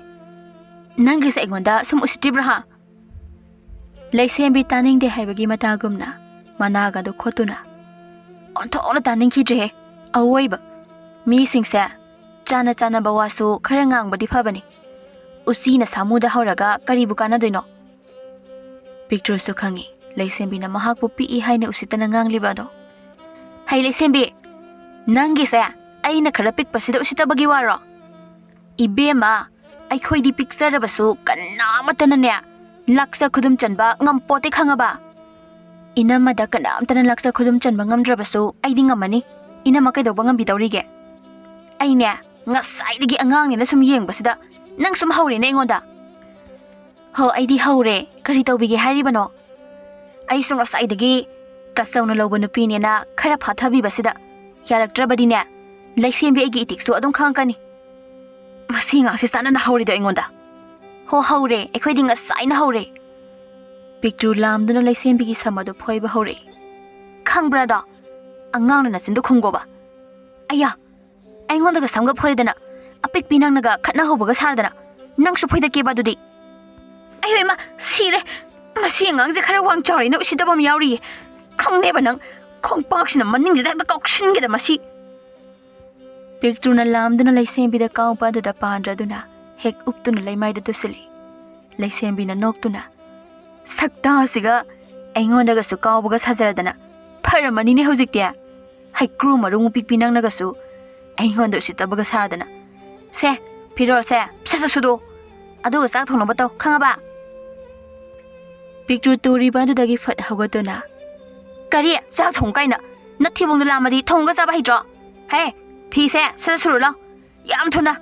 ꯅꯪꯒꯤꯁꯦ ꯑꯩꯉꯣꯟꯗ ꯁꯨꯝ ꯎꯁꯤꯠꯇ꯭ꯔꯤꯕ꯭ꯔꯥ ꯍꯥ? ꯂꯩꯁꯦꯝꯕꯤ ꯇꯥꯅꯤꯡꯗꯦ ꯍꯥꯏꯕꯒꯤ ꯃꯇꯥꯒꯨꯝꯅ ꯃꯅꯥꯒꯗꯨ ꯈꯣꯠꯇꯨꯅ, "ꯑꯣꯟꯊꯣꯛꯅ ꯇꯥꯅꯤꯡꯈꯤꯗ꯭ꯔꯦꯍꯦ꯫ ꯑꯋꯣꯏꯕ ꯃꯤꯁꯤꯡꯁꯦ ꯆꯥꯅ ꯆꯥꯅꯕ ꯋꯥꯁꯨ ꯈꯔ ꯉꯥꯡꯕꯗꯤ ꯐꯕꯅꯤ꯫ ꯎꯆꯤꯅ ꯁꯥꯃꯨꯗ ꯍꯧꯔꯒ ꯀꯔꯤꯕꯨ ꯀꯥꯟꯅꯗꯣꯏꯅꯣ?" ꯄꯤꯛꯇ꯭ꯔꯨꯁꯨ ꯈꯪꯉꯤ ꯂꯩꯁꯦꯝꯕꯤꯅ ꯃꯍꯥꯛꯄꯨ ꯄꯤꯛꯏ ꯍꯥꯏꯅ ꯎꯁꯤꯠꯇꯅ ꯉꯥꯡꯂꯤꯕ ꯑꯗꯣ꯫ "ꯍꯩ ꯂꯩꯁꯦꯝꯕꯤ, ꯅꯪꯒꯤꯁꯦ ꯑꯩꯅ ꯈꯔ ꯄꯤꯛꯄꯁꯤꯗ ꯎꯁꯤꯠꯇꯕꯒꯤ ꯋꯥꯔꯣ? ꯏꯕꯦꯝꯃ, ꯑꯩꯈꯣꯏꯗꯤ ꯄꯤꯛꯆꯔꯕꯁꯨ ꯀꯅꯥꯃꯠꯇꯅꯅꯦ ꯂꯥꯛꯆ ꯈꯨꯗꯨꯝ ꯆꯟꯕ ꯉꯝꯄꯣꯠꯇꯦ, ꯈꯪꯉꯕ? ꯏꯅꯝꯃꯗ ꯀꯅꯥꯝꯇꯅ ꯂꯥꯛꯆ ꯈꯨꯗꯨꯝ ꯆꯟꯕ ꯉꯝꯗ꯭ꯔꯕꯁꯨ ꯑꯩꯗꯤ ꯉꯝꯃꯅꯤ꯫ ꯏꯅꯝꯃ ꯀꯩꯗꯧꯕ ꯉꯝꯕꯤꯗꯧꯔꯤꯒꯦ? ꯑꯩꯅꯦ ꯉꯁꯥꯏꯗꯒꯤ ꯑꯉꯥꯡꯅꯦꯅ ꯁꯨꯝ ꯌꯦꯡꯕꯁꯤꯗ ꯅꯪ ꯁꯨꯝ ꯍꯧꯔꯦꯅꯦ ꯑꯩꯉꯣꯟꯗ꯫" "ꯍꯣ, ꯑꯩꯗꯤ ꯍꯧꯔꯦ꯫ ꯀꯔꯤ ꯇꯧꯕꯤꯒꯦ ꯍꯥꯏꯔꯤꯕꯅꯣ?" "ꯑꯩꯁꯨ ꯉꯁꯥꯏꯗꯒꯤ ꯇꯆꯧꯅ ꯂꯧꯕ ꯅꯨꯄꯤꯅꯦꯅ ꯈꯔ ꯐꯥꯊꯕꯤꯕꯁꯤꯗ ꯌꯥꯔꯛꯇ꯭ꯔꯕꯗꯤꯅꯦ, ꯂꯩꯁꯦꯝꯕꯤ ꯑꯩꯒꯤ ꯏꯇꯤꯛꯁꯨ ꯑꯗꯨꯝ ꯈꯪꯉꯛꯀꯅꯤ꯫ ꯃꯁꯤ ꯑꯉꯥꯡꯁꯤ ꯆꯥꯟꯅꯅ ꯍꯧꯔꯤꯗꯣ ꯑꯩꯉꯣꯟꯗ꯫" "ꯍꯣ, ꯍꯧꯔꯦ꯫ ꯑꯩꯈꯣꯏꯗꯤ ꯉꯁꯥꯏꯅ ꯍꯧꯔꯦ꯫" ꯄꯤꯛꯇ꯭ꯔꯨ ꯂꯥꯝꯗꯨꯅ ꯂꯩꯁꯦꯝꯕꯤꯒꯤ ꯁꯝ ꯑꯗꯨ ꯐꯣꯏꯕ ꯍꯧꯔꯛꯏ꯫ "ꯈꯪꯕ꯭ꯔꯥꯗꯣ? ꯑꯉꯥꯡꯅ ꯅꯆꯤꯟꯗꯨ ꯈꯨꯝꯒꯣꯕ꯫" "ꯑꯌꯥ, ꯑꯩꯉꯣꯟꯗꯒ ꯁꯝꯒ ꯐꯣꯏꯔꯗꯅ, ꯑꯄꯤꯛꯄꯤ ꯅꯪꯅꯒ ꯈꯠꯅꯍꯧꯕꯒ ꯁꯥꯔꯗꯅ, ꯅꯪꯁꯨ ꯐꯣꯏꯗꯠꯀꯦꯕ ꯑꯗꯨꯗꯤ?" "ꯑꯌꯣ ꯏꯃꯥ, ꯁꯤꯔꯦ꯫ ꯃꯁꯤ ꯑꯉꯥꯡꯁꯦ ꯈꯔ ꯋꯥꯡ ꯆꯥꯎꯔꯦꯅ ꯎꯁꯤꯠꯇꯕ ꯑꯃ ꯌꯥꯎꯔꯤꯌꯦ꯫ ꯈꯪꯅꯦꯕ ꯅꯪ, ꯈꯣꯡꯄꯥꯛꯁꯤꯅ ꯃꯅꯤꯡꯁꯤꯗ ꯍꯦꯛꯇ ꯀꯥꯎꯁꯤꯟꯒꯦꯗ ꯃꯁꯤ꯫" ꯄꯤꯛꯇ꯭ꯔꯨꯅ ꯂꯥꯝꯗꯨꯅ ꯂꯩꯁꯦꯝꯕꯤꯗ ꯀꯥꯎꯕ ꯑꯗꯨꯗ ꯄꯥꯟꯗ꯭ꯔꯗꯨꯅ ꯍꯦꯛ ꯎꯞꯇꯨꯅ ꯂꯩꯃꯥꯏꯗ ꯇꯨꯁꯤꯜꯂꯤ꯫ ꯂꯩꯁꯦꯝꯕꯤꯅ ꯅꯣꯛꯇꯨꯅ, "ꯁꯛꯇꯥꯁꯤꯒ ꯑꯩꯉꯣꯟꯗꯒꯁꯨ ꯀꯥꯎꯕꯒ ꯁꯥꯖꯔꯗꯅ, ꯐꯔꯝꯃꯅꯤꯅꯦ ꯍꯧꯖꯤꯛꯇꯤ꯫ ꯍꯩꯀ꯭ꯔꯨ ꯃꯔꯨ ꯃꯨꯄꯤꯛꯄꯤ ꯅꯪꯅꯒꯁꯨ ꯑꯩꯉꯣꯟꯗ ꯎꯁꯤꯠꯇꯕꯒ ꯁꯥꯗꯅ꯫ ꯁꯦ, ꯐꯤꯔꯣꯜꯁꯦ ꯁꯠ ꯁꯠ ꯁꯨꯗꯣꯛꯑꯣ꯫ ꯑꯗꯨꯒ ꯆꯥꯛ ꯊꯣꯡꯅꯕ ꯇꯧ, ꯈꯪꯉꯕ?" ꯄꯤꯛꯇ꯭ꯔꯨ ꯇꯨꯔꯤꯕ ꯑꯗꯨꯗꯒꯤ ꯐꯠ ꯍꯧꯒꯠꯇꯨꯅ, "ꯀꯔꯤ? ꯆꯥꯛ ꯊꯣꯡ ꯀꯥꯏꯅ? ꯅꯊꯤꯕꯣꯡꯗꯣ ꯂꯥꯝꯃꯗꯤ ꯊꯣꯡꯉꯒ ꯆꯥꯕ ꯍꯩꯇ꯭ꯔꯣ? ꯍꯦ, ꯐꯤꯁꯦ ꯁꯠ ꯁꯠ ꯁꯨꯔꯨ ꯂꯥꯎ, ꯌꯥꯝ ꯊꯨꯅ꯫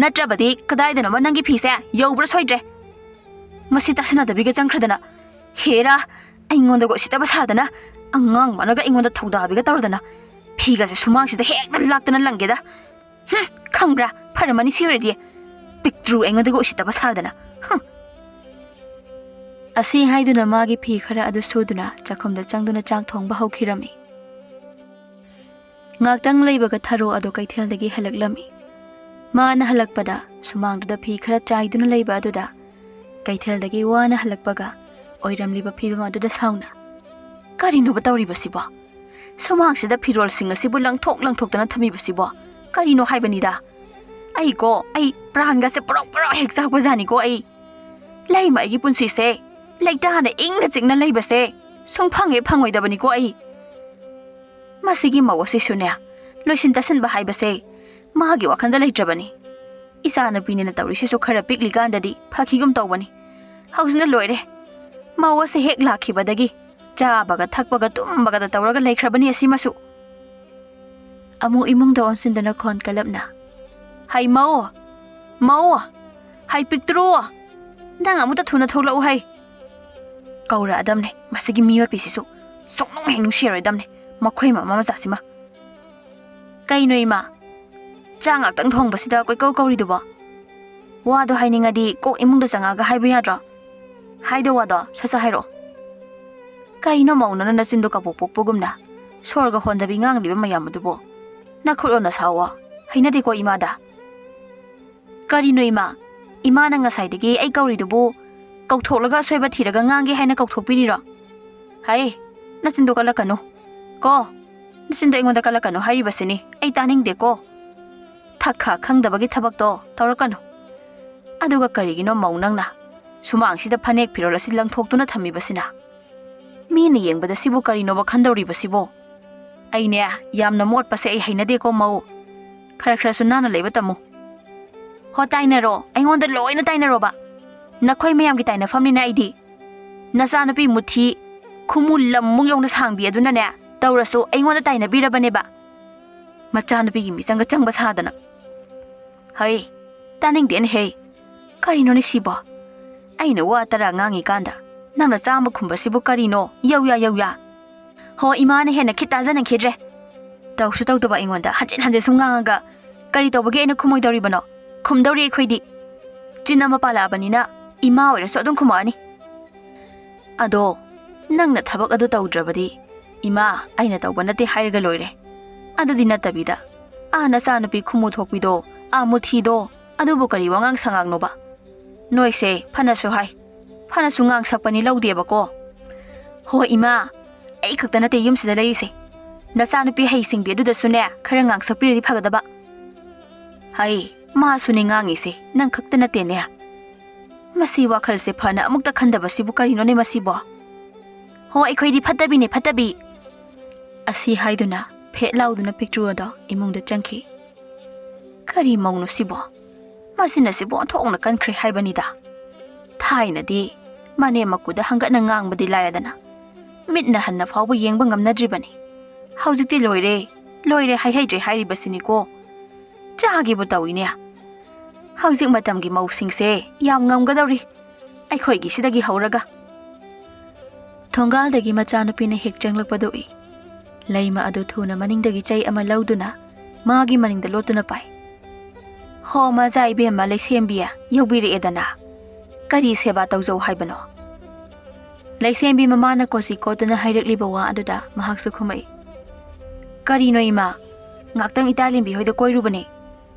ꯅꯠꯇ꯭ꯔꯕꯗꯤ ꯀꯗꯥꯏꯗꯅꯣꯃ ꯅꯪꯒꯤ ꯐꯤꯁꯦ ꯌꯧꯕ꯭ꯔꯥ ꯁꯣꯏꯗ꯭ꯔꯦ꯫" ꯃꯁꯤ ꯇꯥꯁꯤꯟꯅꯗꯕꯤꯒ ꯆꯪꯈ꯭ꯔꯗꯅ, ꯍꯦꯔꯥ, ꯑꯩꯉꯣꯟꯗꯒ ꯎꯁꯤꯠꯇꯕ ꯁꯥꯗꯅ, ꯑꯉꯥꯡ ꯃꯥꯅꯒ ꯑꯩꯉꯣꯟꯗ ꯊꯧꯗꯥꯕꯤꯒ ꯇꯧꯔꯗꯅ, ꯐꯤꯒꯁꯦ ꯁꯨꯃꯥꯡꯁꯤꯗ ꯍꯦꯛꯇ ꯂꯥꯛꯇꯅ ꯂꯪꯒꯦꯗ꯫ ꯍꯨꯝ, ꯈꯪꯕ꯭ꯔꯥ? ꯐꯔꯝꯃꯅꯤ ꯁꯤ ꯑꯣꯏꯔꯗꯤ꯫ ꯄꯤꯛꯇ꯭ꯔꯨ ꯑꯩꯉꯣꯟꯗꯒ ꯎꯁꯤꯠꯇꯕ ꯁꯥꯗꯅ꯫ ꯍꯨꯝ꯫ ꯑꯁꯤ ꯍꯥꯏꯗꯨꯅ ꯃꯥꯒꯤ ꯐꯤ ꯈꯔ ꯑꯗꯨ ꯁꯨꯗꯨꯅ ꯆꯥꯛꯈꯨꯝꯗ ꯆꯪꯗꯨꯅ ꯆꯥꯛ ꯊꯣꯡꯕ ꯍꯧꯈꯤꯔꯝꯃꯤ꯫ ꯉꯥꯛꯇꯪ ꯂꯩꯕꯒ ꯊꯔꯣ ꯑꯗꯨ ꯀꯩꯊꯦꯜꯗꯒꯤ ꯍꯜꯂꯛꯂꯝꯃꯤ꯫ ꯃꯥꯅ ꯍꯜꯂꯛꯄꯗ ꯁꯨꯃꯥꯡꯗꯨꯗ ꯐꯤ ꯈꯔ ꯆꯥꯏꯗꯨꯅ ꯂꯩꯕ ꯑꯗꯨꯗ ꯀꯩꯊꯦꯜꯗꯒꯤ ꯋꯥꯅ ꯍꯜꯂꯛꯄꯒ ꯑꯣꯏꯔꯝꯂꯤꯕ ꯐꯤꯕꯝ ꯑꯗꯨꯗ ꯁꯥꯎꯅ, "ꯀꯔꯤꯅꯣꯕ ꯇꯧꯔꯤꯕꯁꯤꯕꯣ? ꯁꯨꯃꯥꯡꯁꯤꯗ ꯐꯤꯔꯣꯜꯁꯤꯡ ꯑꯁꯤꯕꯨ ꯂꯪꯊꯣꯛ ꯂꯪꯊꯣꯛꯇꯅ ꯊꯝꯃꯤꯕꯁꯤꯕꯣ? ꯀꯔꯤꯅꯣ ꯍꯥꯏꯕꯅꯤꯗ꯫ ꯑꯩꯀꯣ, ꯑꯩ ꯄ꯭ꯔꯥꯟꯒꯁꯦ ꯄ꯭ꯔꯣꯛ ꯄ꯭ꯔꯣꯛ ꯍꯦꯛ ꯆꯥꯛꯄꯖꯥꯠꯅꯤꯀꯣ ꯑꯩ꯫ ꯂꯩꯃ ꯑꯩꯒꯤ ꯄꯨꯟꯁꯤꯁꯦ, ꯂꯩꯇꯥꯅ ꯏꯪꯅ ꯆꯤꯛꯅ ꯂꯩꯕꯁꯦ ꯁꯨꯡꯐꯪ ꯍꯦꯛ ꯐꯪꯉꯣꯏꯗꯕꯅꯤꯀꯣ ꯑꯩ꯫" ꯃꯁꯤꯒꯤ ꯃꯧ ꯑꯁꯤꯁꯨꯅꯦ, ꯂꯣꯏꯁꯤꯟ ꯇꯥꯁꯤꯟꯕ ꯍꯥꯏꯕꯁꯦ ꯃꯥꯒꯤ ꯋꯥꯈꯜꯗ ꯂꯩꯇ꯭ꯔꯕꯅꯤ꯫ ꯏꯆꯥꯅꯨꯄꯤꯅꯤꯅ ꯇꯧꯔꯤꯁꯤꯁꯨ ꯈꯔ ꯄꯤꯛꯂꯤꯀꯥꯟꯗꯗꯤ ꯐꯈꯤꯒꯨꯝ ꯇꯧꯕꯅꯤ꯫ ꯍꯧꯖꯤꯛꯅ ꯂꯣꯏꯔꯦ꯫ ꯃꯧ ꯑꯁꯦ ꯍꯦꯛ ꯂꯥꯛꯈꯤꯕꯗꯒꯤ ꯆꯥꯕꯒ ꯊꯛꯄꯒ ꯇꯨꯝꯕꯒꯗ ꯇꯧꯔꯒ ꯂꯩꯈ꯭ꯔꯕꯅꯤ ꯑꯁꯤꯃꯁꯨ꯫ ꯑꯃꯨꯛ ꯏꯃꯨꯡꯗ ꯑꯣꯟꯁꯤꯟꯗꯨꯅ ꯈꯣꯟ ꯀꯜꯂꯞꯅ, "ꯍꯩ ꯃꯧ! ꯃꯧ! ꯍꯩ ꯄꯤꯛꯇ꯭ꯔꯨ! ꯅꯪ ꯑꯃꯨꯛꯇ ꯊꯨꯅ ꯊꯣꯛꯂꯛꯎ ꯍꯩ!" ꯀꯧꯔꯛꯑꯗꯝꯅꯦ ꯃꯁꯤꯒꯤ ꯃꯤꯑꯣꯠꯄꯤꯁꯤꯁꯨ꯫ ꯁꯨꯡꯅꯨꯡ ꯍꯦꯛ ꯅꯨꯡꯁꯤꯔꯣꯏꯗꯝꯅꯦ ꯃꯈꯣꯏ ꯃꯃꯥ ꯃꯆꯥꯁꯤꯃ꯫ "ꯀꯩꯅꯣ ꯏꯃꯥ? ꯆꯥꯛ ꯉꯥꯛꯇꯪ ꯊꯣꯡꯕꯁꯤꯗ ꯀꯣꯏꯀꯧ ꯀꯧꯔꯤꯗꯨꯕꯣ? ꯋꯥꯗꯣ ꯍꯥꯏꯅꯤꯡꯉꯗꯤ ꯀꯣꯛ ꯏꯃꯨꯡꯗ ꯆꯪꯉꯛꯑꯒ ꯍꯥꯏꯕ ꯌꯥꯗ꯭ꯔꯣ? ꯍꯥꯏꯗꯧ ꯋꯥꯗꯣ ꯁꯠ ꯁꯠ ꯍꯥꯏꯔꯛꯑꯣ꯫ ꯀꯩꯅꯣ ꯃꯧꯅꯅ ꯅꯆꯤꯟꯗꯣ ꯀꯕꯣꯛ ꯄꯣꯛꯄꯒꯨꯝꯅ ꯁꯣꯔꯒ ꯍꯣꯟꯗꯕꯤ ꯉꯥꯡꯂꯤꯕ ꯃꯌꯥꯝ ꯑꯗꯨꯕꯣ? ꯅꯈꯨꯠꯂꯣꯟꯅ ꯁꯥꯎꯋꯣ꯫ ꯍꯩꯅꯗꯦꯀꯣ ꯏꯃꯥꯗ꯫" "ꯀꯔꯤꯅꯣ ꯏꯃꯥ? ꯏꯃꯥꯅ ꯉꯁꯥꯏꯗꯒꯤ ꯑꯩ ꯀꯧꯔꯤꯗꯨꯕꯨ ꯀꯧꯊꯣꯛꯂꯒ ꯑꯁꯣꯏꯕ ꯊꯤꯔꯒ ꯉꯥꯡꯒꯦ ꯍꯥꯏꯅ ꯀꯧꯊꯣꯛꯄꯤꯔꯤꯔꯣ? ꯍꯩ, ꯅꯆꯤꯟꯗꯣ ꯀꯜꯂꯛꯀꯅꯨ ꯀꯣ꯫ ꯅꯆꯤꯟꯗꯣ ꯑꯩꯉꯣꯟꯗ ꯀꯜꯂꯛꯀꯅꯨ ꯍꯥꯏꯔꯤꯕꯁꯤꯅꯤ꯫ ꯑꯩ ꯇꯥꯅꯤꯡꯗꯦꯀꯣ꯫ ꯊꯛ ꯈꯥ ꯈꯪꯗꯕꯒꯤ ꯊꯕꯛꯇꯣ ꯇꯧꯔꯛꯀꯅꯨ꯫ ꯑꯗꯨꯒ ꯀꯔꯤꯒꯤꯅꯣ ꯃꯧ ꯅꯪꯅ ꯁꯨꯃꯥꯡꯁꯤꯗ ꯐꯅꯦꯛ ꯐꯤꯔꯣꯜ ꯑꯁꯤ ꯂꯪꯊꯣꯛꯇꯨꯅ ꯊꯝꯃꯤꯕꯁꯤꯅ? ꯃꯤꯅ ꯌꯦꯡꯕꯗ ꯁꯤꯕꯨ ꯀꯔꯤꯅꯣꯕ ꯈꯟꯗꯧꯔꯤꯕꯁꯤꯕꯣ? ꯑꯩꯅꯦ, ꯌꯥꯝꯅ ꯃꯣꯠꯄꯁꯦ ꯑꯩ ꯍꯩꯅꯗꯦꯀꯣ ꯃꯧ꯫ ꯈꯔ ꯈꯔꯁꯨ ꯅꯥꯟꯅ ꯂꯩꯕ ꯇꯝꯃꯨ꯫" "ꯍꯣ, ꯇꯥꯏꯅꯔꯣ, ꯑꯩꯉꯣꯟꯗ ꯂꯣꯏꯅ ꯇꯥꯏꯅꯔꯣꯕ꯫ ꯅꯈꯣꯏ ꯃꯌꯥꯝꯒꯤ ꯇꯥꯏꯅꯐꯝꯅꯤꯅ ꯑꯩꯗꯤ꯫ ꯅꯆꯥꯅꯨꯄꯤ ꯃꯨꯊꯤ ꯈꯨꯃꯨ ꯂꯝꯃꯨꯛ ꯌꯧꯅ ꯁꯥꯡꯕꯤ ꯑꯗꯨꯅꯅꯦ, ꯇꯧꯔꯁꯨ ꯑꯩꯉꯣꯟꯗ ꯇꯥꯏꯅꯕꯤꯔꯕꯅꯦꯕ꯫ ꯃꯆꯥꯅꯨꯄꯤꯒꯤ ꯃꯤꯆꯪꯒ ꯆꯪꯕ ꯁꯥꯗꯅ꯫ ꯍꯩ, ꯇꯥꯅꯤꯡꯗꯦꯅꯦꯍꯦ꯫ ꯀꯔꯤꯅꯣꯅꯦ ꯁꯤꯕꯣ? ꯑꯩꯅ ꯋꯥ ꯇꯔꯥ ꯉꯥꯡꯉꯤꯀꯥꯟꯗ ꯅꯪꯅ ꯆꯥꯝꯃ ꯈꯨꯝꯕꯁꯤꯕꯨ ꯀꯔꯤꯅꯣ? ꯌꯧꯌꯥ, ꯌꯧꯌꯥ꯫ ꯍꯣ, ꯏꯃꯥꯅ ꯍꯦꯟꯅ ꯈꯤꯠ ꯇꯥꯖꯅꯤꯡꯈꯤꯗ꯭ꯔꯦ꯫ ꯇꯧꯁꯨ ꯇꯧꯗꯕ ꯑꯩꯉꯣꯟꯗ ꯍꯟꯖꯤꯟ ꯍꯟꯖꯤꯟ ꯁꯨꯝ ꯉꯥꯡꯉꯒ ꯀꯔꯤ ꯇꯧꯕꯒꯤ ꯑꯩꯅ ꯈꯨꯝꯃꯣꯏꯗꯧꯔꯤꯕꯅꯣ? ꯈꯨꯝꯗꯧꯔꯤ ꯑꯩꯈꯣꯏꯗꯤ꯫ ꯆꯤꯟ ꯑꯃ ꯄꯥꯜꯂꯛꯑꯕꯅꯤꯅ ꯏꯃꯥ ꯑꯣꯏꯔꯁꯨ ꯑꯗꯨꯝ ꯈꯨꯝꯃꯛꯑꯅꯤ꯫ ꯑꯗꯣ ꯅꯪꯅ ꯊꯕꯛ ꯑꯗꯨ ꯇꯧꯗ꯭ꯔꯕꯗꯤ ꯏꯃꯥ, ꯑꯩꯅ ꯇꯧꯕ ꯅꯠꯇꯦ ꯍꯥꯏꯔꯒ ꯂꯣꯏꯔꯦ꯫ ꯑꯗꯨꯗꯤ ꯅꯠꯇꯕꯤꯗ ꯑꯥ ꯅꯆꯥꯅꯨꯄꯤ ꯈꯨꯃꯨ ꯊꯣꯛꯄꯤꯗꯣ ꯑꯥ, ꯃꯨꯊꯤꯗꯣ, ꯑꯗꯨꯕꯨ ꯀꯔꯤ ꯋꯥꯉꯥꯡ ꯁꯉꯥꯡꯅꯣꯕ? ꯅꯣꯏꯁꯦ ꯐꯅꯁꯨ ꯍꯥꯏ, ꯐꯅꯁꯨ ꯉꯥꯡꯁꯛꯄꯅꯤ ꯂꯧꯗꯦꯕꯀꯣ꯫ ꯍꯣ ꯏꯃꯥ, ꯑꯩ ꯈꯛꯇ ꯅꯠꯇꯦ ꯌꯨꯝꯁꯤꯗ ꯂꯩꯔꯤꯁꯦ꯫ ꯅꯆꯥꯅꯨꯄꯤ ꯍꯩꯁꯤꯡꯕꯤ ꯑꯗꯨꯗꯁꯨꯅꯦ ꯈꯔ ꯉꯥꯡꯁꯛꯄꯤꯔꯗꯤ ꯐꯒꯗꯕ꯫ ꯍꯩ, ꯃꯥꯁꯨꯅꯦ ꯉꯥꯡꯉꯤꯁꯦ, ꯅꯪ ꯈꯛꯇ ꯅꯠꯇꯦꯅꯦ꯫ ꯃꯁꯤ ꯋꯥꯈꯜꯁꯦ ꯐꯅ ꯑꯃꯨꯛꯇ ꯈꯟꯗꯕꯁꯤꯕꯨ ꯀꯔꯤꯅꯣꯅꯦ ꯃꯁꯤꯕꯣ? ꯍꯣ, ꯑꯩꯈꯣꯏꯗꯤ ꯐꯠꯇꯕꯤꯅꯦ, ꯐꯠꯇꯕꯤ꯫ ꯑꯁꯤ ꯍꯥꯏꯗꯨꯅ ꯐꯦꯠ ꯂꯥꯎꯗꯨꯅ ꯄꯤꯛꯇ꯭ꯔꯨ ꯑꯗꯣ ꯏꯃꯨꯡꯗ ꯆꯪꯈꯤ꯫ ꯀꯔꯤ ꯃꯧꯅꯣ ꯁꯤꯕꯣ? ꯃꯁꯤꯅ ꯁꯤꯕꯨ ꯑꯣꯟꯊꯣꯛꯅ ꯀꯟꯈ꯭ꯔꯦ ꯍꯥꯏꯕꯅꯤꯗ꯫ ꯊꯥꯏꯅꯗꯤ ꯃꯅꯦꯝ ꯃꯀꯨꯗ ꯍꯪꯒꯠꯅ ꯉꯥꯡꯕꯗꯤ ꯂꯥꯏꯔꯗꯅ, ꯃꯤꯠꯅ ꯍꯟꯅ ꯐꯥꯎꯕ ꯌꯦꯡꯕ ꯉꯝꯅꯗ꯭ꯔꯤꯕꯅꯤ꯫ ꯍꯧꯖꯤꯛꯇꯤ ꯂꯣꯏꯔꯦ, ꯂꯣꯏꯔꯦ ꯍꯥꯏꯍꯩꯗ꯭ꯔꯦ ꯍꯥꯏꯔꯤꯕꯁꯤꯅꯤꯀꯣ꯫ ꯆꯥꯒꯦꯕꯨ ꯇꯧꯏꯅꯦ꯫ ꯍꯧꯖꯤꯛ ꯃꯇꯝꯒꯤ ꯃꯧꯁꯤꯡꯁꯦ ꯌꯥꯝ ꯉꯝꯒꯗꯧꯔꯤ꯫ ꯑꯩꯈꯣꯏꯒꯤꯁꯤꯗꯒꯤ ꯍꯧꯔꯒ꯫ ꯊꯣꯡꯒꯥꯜꯗꯒꯤ ꯃꯆꯥꯅꯨꯄꯤꯅ ꯍꯦꯛ ꯆꯪꯂꯛꯄꯗꯨ ꯎꯏ꯫ ꯂꯩꯃ ꯑꯗꯨ ꯊꯨꯅ ꯃꯅꯤꯡꯗꯒꯤ ꯆꯩ ꯑꯃ ꯂꯧꯗꯨꯅ ꯃꯥꯒꯤ ꯃꯅꯤꯡꯗ ꯂꯣꯠꯇꯨꯅ ꯄꯥꯏ꯫ "ꯍꯣ, ꯃꯆꯥ ꯏꯕꯦꯝꯃ ꯂꯩꯁꯦꯝꯕꯤ, ꯌꯧꯕꯤꯔꯛꯑꯦꯗꯅ꯫ ꯀꯔꯤ ꯁꯦꯕꯥ ꯇꯧꯖꯧ ꯍꯥꯏꯕꯅꯣ?" ꯂꯩꯁꯦꯝꯕꯤ ꯃꯃꯥꯅ ꯀꯣꯆꯤ ꯀꯣꯠꯇꯨꯅ ꯍꯥꯏꯔꯛꯂꯤꯕ ꯋꯥ ꯑꯗꯨꯗ ꯃꯍꯥꯛꯁꯨ ꯈꯨꯝꯃꯛꯏ, "ꯀꯔꯤꯅꯣ ꯏꯃꯥ? ꯉꯥꯛꯇꯪ ꯏꯇꯥꯂꯦꯝꯕꯤ ꯍꯣꯏꯗ ꯀꯣꯏꯔꯨꯕꯅꯦ꯫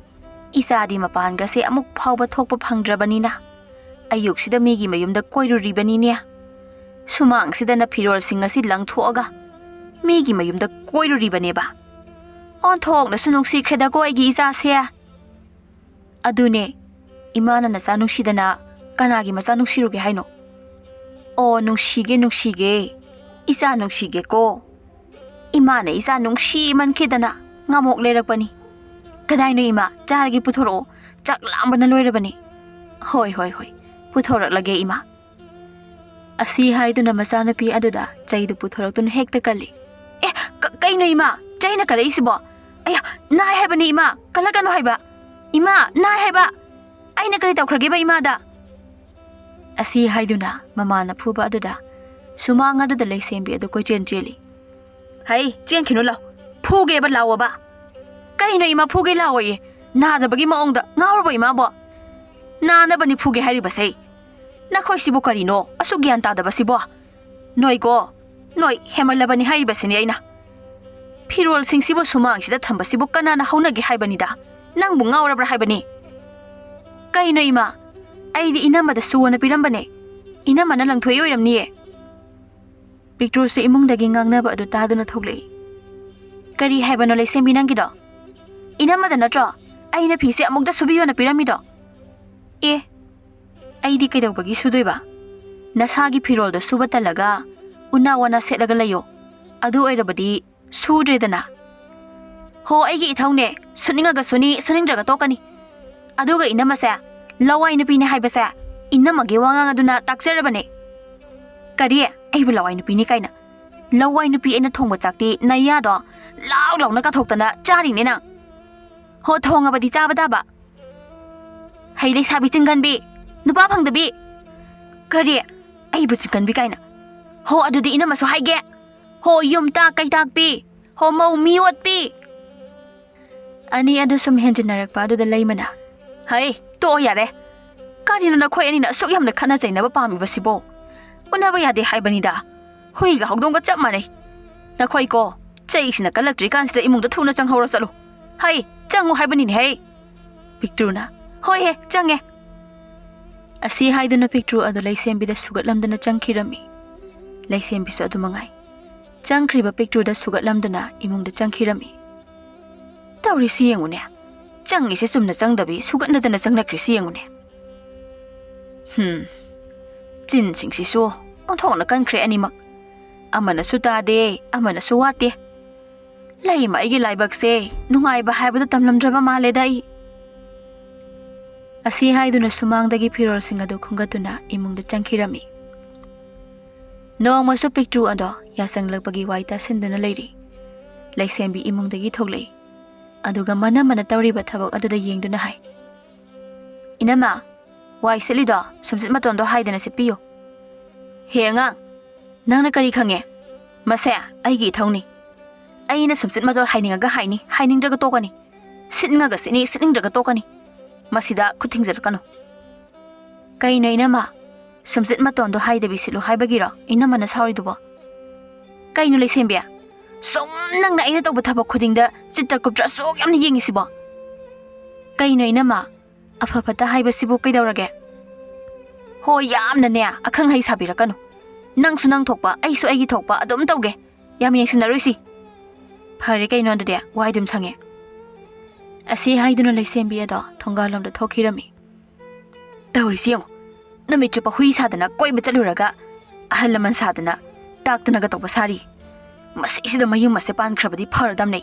ꯏꯆꯥꯗꯤ ꯃꯄꯥꯟꯒꯁꯦ ꯑꯃꯨꯛ ꯐꯥꯎꯕ ꯊꯣꯛꯄ ꯐꯪꯗ꯭ꯔꯕꯅꯤꯅ, ꯑꯌꯨꯛꯁꯤꯗ ꯃꯤꯒꯤ ꯃꯌꯨꯝꯗ ꯀꯣꯏꯔꯨꯔꯤꯕꯅꯤꯅꯦ꯫ ꯁꯨꯃꯥꯡꯁꯤꯗꯅ ꯐꯤꯔꯣꯜꯁꯤꯡ ꯑꯁꯤ ꯂꯪꯊꯣꯛꯑꯒ ꯃꯤꯒꯤ ꯃꯌꯨꯝꯗ ꯀꯣꯏꯔꯨꯔꯤꯕꯅꯦꯕ꯫ ꯑꯣꯟꯊꯣꯛꯅꯁꯨ ꯅꯨꯡꯁꯤꯈ꯭ꯔꯦꯗꯀꯣ ꯑꯩꯒꯤ ꯏꯆꯥꯁꯦ꯫" "ꯑꯗꯨꯅꯦ, ꯏꯃꯥꯅ ꯅꯆꯥ ꯅꯨꯡꯁꯤꯗꯅ ꯀꯅꯥꯒꯤ ꯃꯆꯥ ꯅꯨꯡꯁꯤꯔꯨꯒꯦ ꯍꯥꯏꯅꯣ?" "ꯑꯣ, ꯅꯨꯡꯁꯤꯒꯦ, ꯅꯨꯡꯁꯤꯒꯦ꯫ ꯏꯆꯥ ꯅꯨꯡꯁꯤꯒꯦꯀꯣ꯫ ꯏꯃꯥꯅ ꯏꯆꯥ ꯅꯨꯡꯁꯤꯃꯟꯈꯤꯗꯅ ꯉꯝꯃꯣꯛ ꯂꯩꯔꯛꯄꯅꯤ꯫ ꯀꯗꯥꯏꯅꯣ ꯏꯃꯥ? ꯆꯥꯔꯒꯦ, ꯄꯨꯊꯣꯔꯛꯑꯣ꯫ ꯆꯥꯛ ꯂꯥꯝꯕꯅ ꯂꯣꯏꯔꯕꯅꯤ꯫" "ꯍꯣꯏ, ꯍꯣꯏ, ꯍꯣꯏ꯫ ꯄꯨꯊꯣꯔꯛꯂꯒꯦ ꯏꯃꯥ꯫" ꯑꯁꯤ ꯍꯥꯏꯗꯨꯅ ꯃꯆꯥꯅꯨꯄꯤ ꯑꯗꯨꯗ ꯆꯩꯗꯨ ꯄꯨꯊꯣꯔꯛꯇꯨꯅ ꯍꯦꯛꯇ ꯀꯜꯂꯤ꯫ "ꯑꯦ, ꯀ-, ꯀꯩꯅꯣ ꯏꯃꯥ? ꯆꯩꯅ ꯀꯜꯂꯛꯏꯁꯤꯕꯣ? ꯑꯌꯥ, ꯅꯥꯏ ꯍꯥꯏꯕꯅꯤ ꯏꯃꯥ, ꯀꯜꯂꯛꯀꯅꯨ ꯍꯥꯏꯕ꯫ ꯏꯃꯥ, ꯅꯥꯏ ꯍꯥꯏꯕ꯫ ꯑꯩꯅ ꯀꯔꯤ ꯇꯧꯈ꯭ꯔꯒꯦꯕ ꯏꯃꯥꯗ?" ꯑꯁꯤ ꯍꯥꯏꯗꯨꯅ ꯃꯃꯥꯅ ꯐꯨꯕ ꯑꯗꯨꯗ ꯁꯨꯃꯥꯡ ꯑꯗꯨꯗ ꯂꯩꯁꯦꯝꯕꯤ ꯑꯗꯨ ꯀꯣꯏꯆꯦꯟ ꯆꯦꯜꯂꯤ꯫ "ꯍꯩ, ꯆꯦꯟꯈꯤꯅꯨ ꯂꯥꯎ꯫ ꯐꯨꯒꯦꯕ ꯂꯥꯎꯑꯣꯕ꯫" "ꯀꯩꯅꯣ ꯏꯃꯥ, ꯐꯨꯒꯦ ꯂꯥꯎꯑꯣꯌꯦ? ꯅꯥꯗꯕꯒꯤ ꯃꯑꯣꯡꯗ ꯉꯥꯎꯔꯕꯣ ꯏꯃꯥꯕꯣ? ꯅꯥꯅꯕꯅꯤ ꯐꯨꯒꯦ ꯍꯥꯏꯔꯤꯕꯁꯦ꯫ ꯅꯈꯣꯏꯁꯤꯕꯨ ꯀꯔꯤꯅꯣ ꯑꯁꯨꯛ ꯒ꯭ꯌꯥꯟ ꯇꯥꯗꯕꯁꯤꯕꯣ? ꯅꯣꯏꯀꯣ, ꯅꯣꯏ ꯍꯦꯃꯜꯂꯕꯅꯤ ꯍꯥꯏꯔꯤꯕꯁꯤꯅꯤ ꯑꯩꯅ꯫ ꯐꯤꯔꯣꯜꯁꯤꯡꯁꯤꯕꯨ ꯁꯨꯃꯥꯡꯁꯤꯗ ꯊꯝꯕꯁꯤꯕꯨ ꯀꯅꯥꯅ ꯍꯧꯅꯒꯦ ꯍꯥꯏꯕꯅꯤꯗ? ꯅꯪꯕꯨ ꯉꯥꯎꯔꯕ꯭ꯔꯥ ꯍꯥꯏꯕꯅꯤ꯫ ꯀꯩꯅꯣ ꯏꯃꯥ? ꯑꯩꯗꯤ ꯏꯅꯝꯃꯗ ꯁꯨꯑꯣꯅ ꯄꯤꯔꯝꯕꯅꯦ꯫ ꯏꯅꯝꯃꯅ ꯂꯪꯊꯣꯛꯏ ꯑꯣꯏꯔꯝꯅꯤꯌꯦ꯫ ꯄꯤꯛꯇ꯭ꯔꯨꯁꯨ ꯏꯃꯨꯡꯗꯒꯤ ꯉꯥꯡꯅꯕ ꯑꯗꯨ ꯇꯥꯗꯨꯅ ꯊꯣꯛꯂꯛꯏ꯫ ꯀꯔꯤ ꯍꯥꯏꯕꯅꯣ ꯂꯩꯁꯦꯝꯕꯤ ꯅꯪꯒꯤꯗꯣ? ꯏꯅꯝꯃꯗ ꯅꯠꯇ꯭ꯔꯣ ꯑꯩꯅ ꯐꯤꯁꯦ ꯑꯃꯨꯛꯇ ꯁꯨꯕꯤꯌꯣꯅ ꯄꯤꯔꯝꯃꯤꯗꯣ? ꯑꯦ, ꯑꯩꯗꯤ ꯀꯩꯗꯧꯕꯒꯤ ꯁꯨꯗꯣꯏꯕ? ꯅꯁꯥꯒꯤ ꯐꯤꯔꯣꯜꯗꯣ ꯁꯨꯕ ꯇꯜꯂꯒ ꯎꯅꯥ ꯋꯥꯅ ꯁꯦꯠꯂꯒ ꯂꯩꯌꯣ꯫ ꯑꯗꯨ ꯑꯣꯏꯔꯕꯗꯤ ꯁꯨꯗ꯭ꯔꯦꯗꯅ꯫ ꯍꯣ, ꯑꯩꯒꯤ ꯏꯊꯧꯅꯦ, ꯁꯨꯅꯤꯡꯉꯒ ꯁꯨꯅꯤ, ꯁꯨꯅꯤꯡꯗ꯭ꯔꯒ ꯇꯣꯛꯀꯅꯤ꯫ ꯑꯗꯨꯒ ꯏꯅꯝꯃꯁꯦ ꯂꯋꯥꯏ ꯅꯨꯄꯤꯅꯦ ꯍꯥꯏꯕꯁꯦ ꯏꯅꯝꯃꯒꯤ ꯋꯥꯉꯥꯡ ꯑꯗꯨꯅ ꯇꯥꯛꯆꯔꯕꯅꯦ꯫ ꯀꯔꯤ? ꯑꯩꯕꯨ ꯂꯋꯥꯏ ꯅꯨꯄꯤꯅꯤ ꯀꯥꯏꯅ? ꯂꯋꯥꯏ ꯅꯨꯄꯤ ꯑꯩꯅ ꯊꯣꯡꯕ ꯆꯥꯛꯇꯤ ꯅꯌꯥꯗꯣ ꯂꯥꯎ ꯂꯥꯎꯅ ꯀꯥꯊꯣꯛꯇꯅ ꯆꯥꯔꯤꯅꯦ ꯅꯪ꯫ ꯍꯣ, ꯊꯣꯡꯉꯕꯗꯤ ꯆꯥꯕ ꯇꯥꯕ꯫ ꯍꯩ ꯂꯩꯁꯥꯕꯤ ꯆꯤꯡꯒꯟꯕꯤ, ꯅꯨꯄꯥ ꯐꯪꯗꯕꯤ꯫ ꯀꯔꯤ? ꯑꯩꯕꯨ ꯆꯤꯡꯒꯟꯕꯤ ꯀꯥꯏꯅ? ꯍꯣ, ꯑꯗꯨꯗꯤ ꯏꯅꯝꯃꯁꯨ ꯍꯥꯏꯒꯦ꯫ ꯍꯣ, ꯌꯨꯝ ꯇꯥꯛ ꯀꯩ ꯇꯥꯛꯄꯤ꯫ ꯍꯣ, ꯃꯧ ꯃꯤ ꯑꯣꯠꯄꯤ꯫ ꯑꯅꯤ ꯑꯗꯨ ꯁꯨꯝ ꯍꯦꯟꯖꯤꯟꯅꯔꯛꯄ ꯑꯗꯨꯗ ꯂꯩꯃꯅ, "ꯍꯩ, ꯇꯣꯛꯑꯣ ꯌꯥꯔꯦ꯫ ꯀꯔꯤꯅꯣ ꯅꯈꯣꯏ ꯑꯅꯤꯅ ꯑꯁꯨꯛ ꯌꯥꯝꯅ ꯈꯠꯅ ꯆꯩꯅꯕ ꯄꯥꯝꯃꯤꯕꯁꯤꯕꯣ? ꯎꯅꯕ ꯌꯥꯗꯦ ꯍꯥꯏꯕꯅꯤꯗ꯫ ꯍꯨꯏꯒ ꯍꯧꯗꯣꯡꯒ ꯆꯞ ꯃꯥꯟꯅꯩ꯫ ꯅꯈꯣꯏ ꯀꯣ, ꯆꯩꯁꯤꯅ ꯀꯜꯂꯛꯇ꯭ꯔꯤꯀꯥꯟꯁꯤꯗ ꯏꯃꯨꯡꯗ ꯊꯨꯅ ꯆꯪꯍꯧꯔ ꯆꯠꯂꯨ꯫ ꯍꯩ, ꯆꯪꯉꯨ ꯍꯥꯏꯕꯅꯤꯅꯦ ꯍꯩ!" ꯄꯤꯛꯇ꯭ꯔꯨꯅ, "ꯍꯣꯏ ꯍꯦ, ꯆꯪꯉꯦ꯫" ꯑꯁꯤ ꯍꯥꯏꯗꯨꯅ ꯄꯤꯛꯇ꯭ꯔꯨ ꯑꯗꯨ ꯂꯩꯁꯦꯝꯕꯤꯗ ꯁꯨꯒꯠꯂꯝꯗꯨꯅ ꯆꯪꯈꯤꯔꯝꯃꯤ꯫ ꯂꯩꯁꯦꯝꯕꯤꯁꯨ ꯑꯗꯨ ꯃꯉꯥꯏ꯫ ꯆꯪꯈ꯭ꯔꯤꯕ ꯄꯤꯛꯇ꯭ꯔꯨꯗ ꯁꯨꯒꯠꯂꯝꯗꯨꯅ ꯏꯃꯨꯡꯗ ꯆꯪꯈꯤꯔꯝꯃꯤ꯫ "ꯇꯧꯔꯤꯁꯤ ꯌꯦꯡꯉꯨꯅꯦ꯫ ꯆꯪꯉꯤꯁꯦ ꯆꯨꯝꯅ ꯆꯪꯗꯕꯤ ꯁꯨꯒꯠꯅꯗꯅ ꯆꯪꯅꯈ꯭ꯔꯤꯁꯤ ꯌꯦꯡꯉꯨꯅꯦ꯫ ꯍꯨꯝ, ꯆꯤꯟꯁꯤꯡꯁꯤꯁꯨ ꯑꯣꯟꯊꯣꯛꯅ ꯀꯟꯈ꯭ꯔꯦ ꯑꯅꯤꯃꯛ꯫ ꯑꯃꯅꯁꯨ ꯇꯥꯗꯦ, ꯑꯃꯅꯁꯨ ꯋꯥꯠꯇꯦ꯫ ꯂꯩꯃ, ꯑꯩꯒꯤ ꯂꯥꯏꯕꯛꯁꯦ ꯅꯨꯡꯉꯥꯏꯕ ꯍꯥꯏꯕꯗꯨ ꯇꯝꯂꯝꯗ꯭ꯔꯕ ꯃꯥꯜꯂꯦꯗ ꯑꯩ꯫" ꯑꯁꯤ ꯍꯥꯏꯗꯨꯅ ꯁꯨꯃꯥꯡꯗꯒꯤ ꯐꯤꯔꯣꯜꯁꯤꯡ ꯑꯗꯨ ꯈꯨꯝꯒꯠꯇꯨꯅ ꯏꯃꯨꯡꯗ ꯆꯪꯈꯤꯔꯝꯃꯤ꯫ ꯅꯣꯡꯃꯁꯨ ꯄꯤꯛꯇ꯭ꯔꯨ ꯑꯗꯣ ꯌꯥꯆꯪꯂꯛꯄꯒꯤ ꯋꯥꯏ ꯇꯥꯁꯤꯟꯗꯨꯅ ꯂꯩꯔꯤ꯫ ꯂꯩꯁꯦꯝꯕꯤ ꯏꯃꯨꯡꯗꯒꯤ ꯊꯣꯛꯂꯛꯏ꯫ ꯑꯗꯨꯒ ꯃꯅꯝꯃꯅ ꯇꯧꯔꯤꯕ ꯊꯕꯛ ꯑꯗꯨꯗ ꯌꯦꯡꯗꯨꯅ ꯍꯥꯏ, "ꯏꯅꯝꯃ, ꯋꯥꯏ ꯁꯤꯠꯂꯤꯗꯣ ꯁꯨꯝꯆꯤꯠ ꯃꯇꯣꯟꯗꯣ ꯍꯥꯏꯗꯅ ꯁꯤꯠꯄꯤꯌꯨ꯫" "ꯍꯦ ꯑꯉꯥꯡ, ꯅꯪꯅ ꯀꯔꯤ ꯈꯪꯉꯦ? ꯃꯁꯦ ꯑꯩꯒꯤ ꯏꯊꯧꯅꯤ꯫ ꯑꯩꯅ ꯁꯨꯝꯆꯤꯠ ꯃꯇꯣꯟ ꯍꯥꯏꯅꯤꯡꯉꯒ ꯍꯥꯏꯅꯤ, ꯍꯥꯏꯅꯤꯡꯗ꯭ꯔꯒ ꯇꯣꯛꯀꯅꯤ꯫ ꯁꯤꯠꯅꯤꯡꯉꯒ ꯁꯤꯠꯅꯤ, ꯁꯤꯠꯅꯤꯡꯗ꯭ꯔꯒ ꯇꯣꯛꯀꯅꯤ꯫ ꯃꯁꯤꯗ ꯈꯨꯠ ꯊꯤꯡꯖꯤꯜꯂꯛꯀꯅꯨ꯫" "ꯀꯩꯅꯣ ꯏꯅꯝꯃ? ꯁꯨꯝꯆꯤꯠ ꯃꯇꯣꯟꯗꯣ ꯍꯥꯏꯗꯕꯤ ꯁꯤꯠꯂꯨ ꯍꯥꯏꯕꯒꯤꯔꯣ ꯏꯅꯝꯃꯅ ꯁꯥꯎꯔꯤꯗꯨꯕꯣ?" "ꯀꯩꯅꯣ ꯂꯩꯁꯦꯝꯕꯤ? ꯁꯨꯝ ꯅꯪꯅ ꯑꯩꯅ ꯇꯧꯕ ꯊꯕꯛ ꯈꯨꯗꯤꯡꯗ ꯆꯤꯠꯇ ꯀꯨꯞꯇ꯭ꯔ ꯑꯁꯨꯛ ꯌꯥꯝꯅ ꯌꯦꯡꯉꯤꯁꯤꯕꯣ?" "ꯀꯩꯅꯣ ꯏꯅꯝꯃ? ꯑꯐ ꯐꯠꯇ ꯍꯥꯏꯕꯁꯤꯕꯨ ꯀꯩꯗꯧꯔꯒꯦ?" "ꯍꯣꯏ, ꯌꯥꯝꯅꯅꯦ ꯑꯈꯪ ꯑꯍꯩ ꯁꯥꯕꯤꯔꯛꯀꯅꯨ꯫ ꯅꯪꯁꯨ ꯅꯪ ꯊꯣꯛꯄ, ꯑꯩꯁꯨ ꯑꯩꯒꯤ ꯊꯣꯛꯄ ꯑꯗꯨꯝ ꯇꯧꯒꯦ꯫ ꯌꯥꯝ ꯌꯦꯡꯁꯤꯟꯅꯔꯣꯏꯁꯤ꯫" "ꯐꯔꯦ ꯀꯩꯅꯣ ꯑꯗꯨꯗꯤ, ꯋꯥꯏꯗꯨꯝ ꯁꯪꯉꯦ꯫" ꯑꯁꯤ ꯍꯥꯏꯗꯨꯅ ꯂꯩꯁꯦꯝꯕꯤ ꯑꯗꯣ ꯊꯣꯡꯒꯥꯜꯂꯣꯝꯗ ꯊꯣꯛꯈꯤꯔꯝꯃꯤ꯫ "ꯇꯧꯔꯤꯁꯤ ꯌꯦꯡꯉꯨ, ꯅꯨꯃꯤꯠ ꯆꯨꯞꯄ ꯍꯨꯏ ꯁꯥꯗꯅ ꯀꯣꯏꯕ ꯆꯠꯂꯨꯔꯒ ꯑꯍꯜ ꯂꯃꯟ ꯁꯥꯗꯅ ꯇꯥꯛꯇꯅꯒ ꯇꯧꯕ ꯁꯥꯔꯤ꯫ ꯃꯁꯤꯁꯤꯗ ꯃꯌꯨꯝ ꯑꯁꯦ ꯄꯥꯟꯈ꯭ꯔꯕꯗꯤ ꯐꯔꯗꯝꯅꯦ꯫"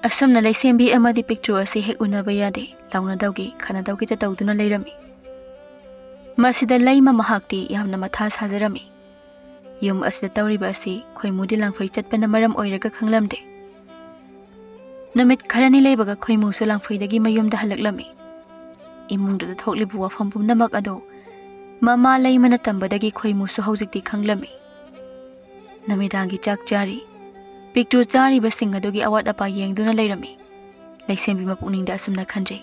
ꯑꯁꯨꯝꯅ ꯂꯩꯁꯦꯝꯕꯤ ꯑꯃꯗꯤ ꯄꯤꯛꯇ꯭ꯔꯨ ꯑꯁꯤ ꯍꯦꯛ ꯎꯅꯕ ꯌꯥꯗꯦ, ꯂꯥꯎꯅꯗꯧꯒꯤ ꯈꯠꯅꯗꯧꯒꯤꯇ ꯇꯧꯗꯨꯅ ꯂꯩꯔꯝꯃꯤ꯫ ꯃꯁꯤꯗ ꯂꯩꯃ ꯃꯍꯥꯛꯇꯤ ꯌꯥꯝꯅ ꯃꯊꯥ ꯁꯥꯖꯔꯝꯃꯤ꯫ ꯌꯨꯝ ꯑꯁꯤꯗ ꯇꯧꯔꯤꯕ ꯑꯁꯤ ꯈꯣꯏꯃꯨꯗꯤ ꯂꯥꯡꯐꯩ ꯆꯠꯄꯅ ꯃꯔꯝ ꯑꯣꯏꯔꯒ ꯈꯪꯂꯝꯗꯦ꯫ ꯅꯨꯃꯤꯠ ꯈꯔꯅꯤ ꯂꯩꯕꯒ ꯈꯣꯏꯃꯨꯁꯨ ꯂꯥꯡꯐꯩꯗꯒꯤ ꯃꯌꯨꯝꯗ ꯍꯜꯂꯛꯂꯝꯃꯤ꯫ ꯏꯃꯨꯡꯗꯨꯗ ꯊꯣꯛꯂꯤꯕ ꯋꯥꯐꯝ ꯄꯨꯝꯅꯃꯛ ꯑꯗꯨ ꯃꯃꯥ ꯂꯩꯃꯅ ꯇꯝꯕꯗꯒꯤ ꯈꯣꯏꯃꯨꯁꯨ ꯍꯧꯖꯤꯛꯇꯤ ꯈꯪꯂꯝꯃꯤ꯫ ꯅꯨꯃꯤꯗꯥꯡꯒꯤ ꯆꯥꯛ ꯆꯥꯔꯤ꯫ ꯄꯤꯛꯇ꯭ꯔꯨ ꯆꯥꯔꯤꯕꯁꯤꯡ ꯑꯗꯨꯒꯤ ꯑꯋꯥꯠ ꯑꯄꯥ ꯌꯦꯡꯗꯨꯅ ꯂꯩꯔꯝꯃꯤ꯫ ꯂꯩꯁꯦꯝꯕꯤ ꯃꯄꯨꯛꯅꯤꯡꯗ ꯑꯁꯨꯝꯅ ꯈꯟꯖꯩ,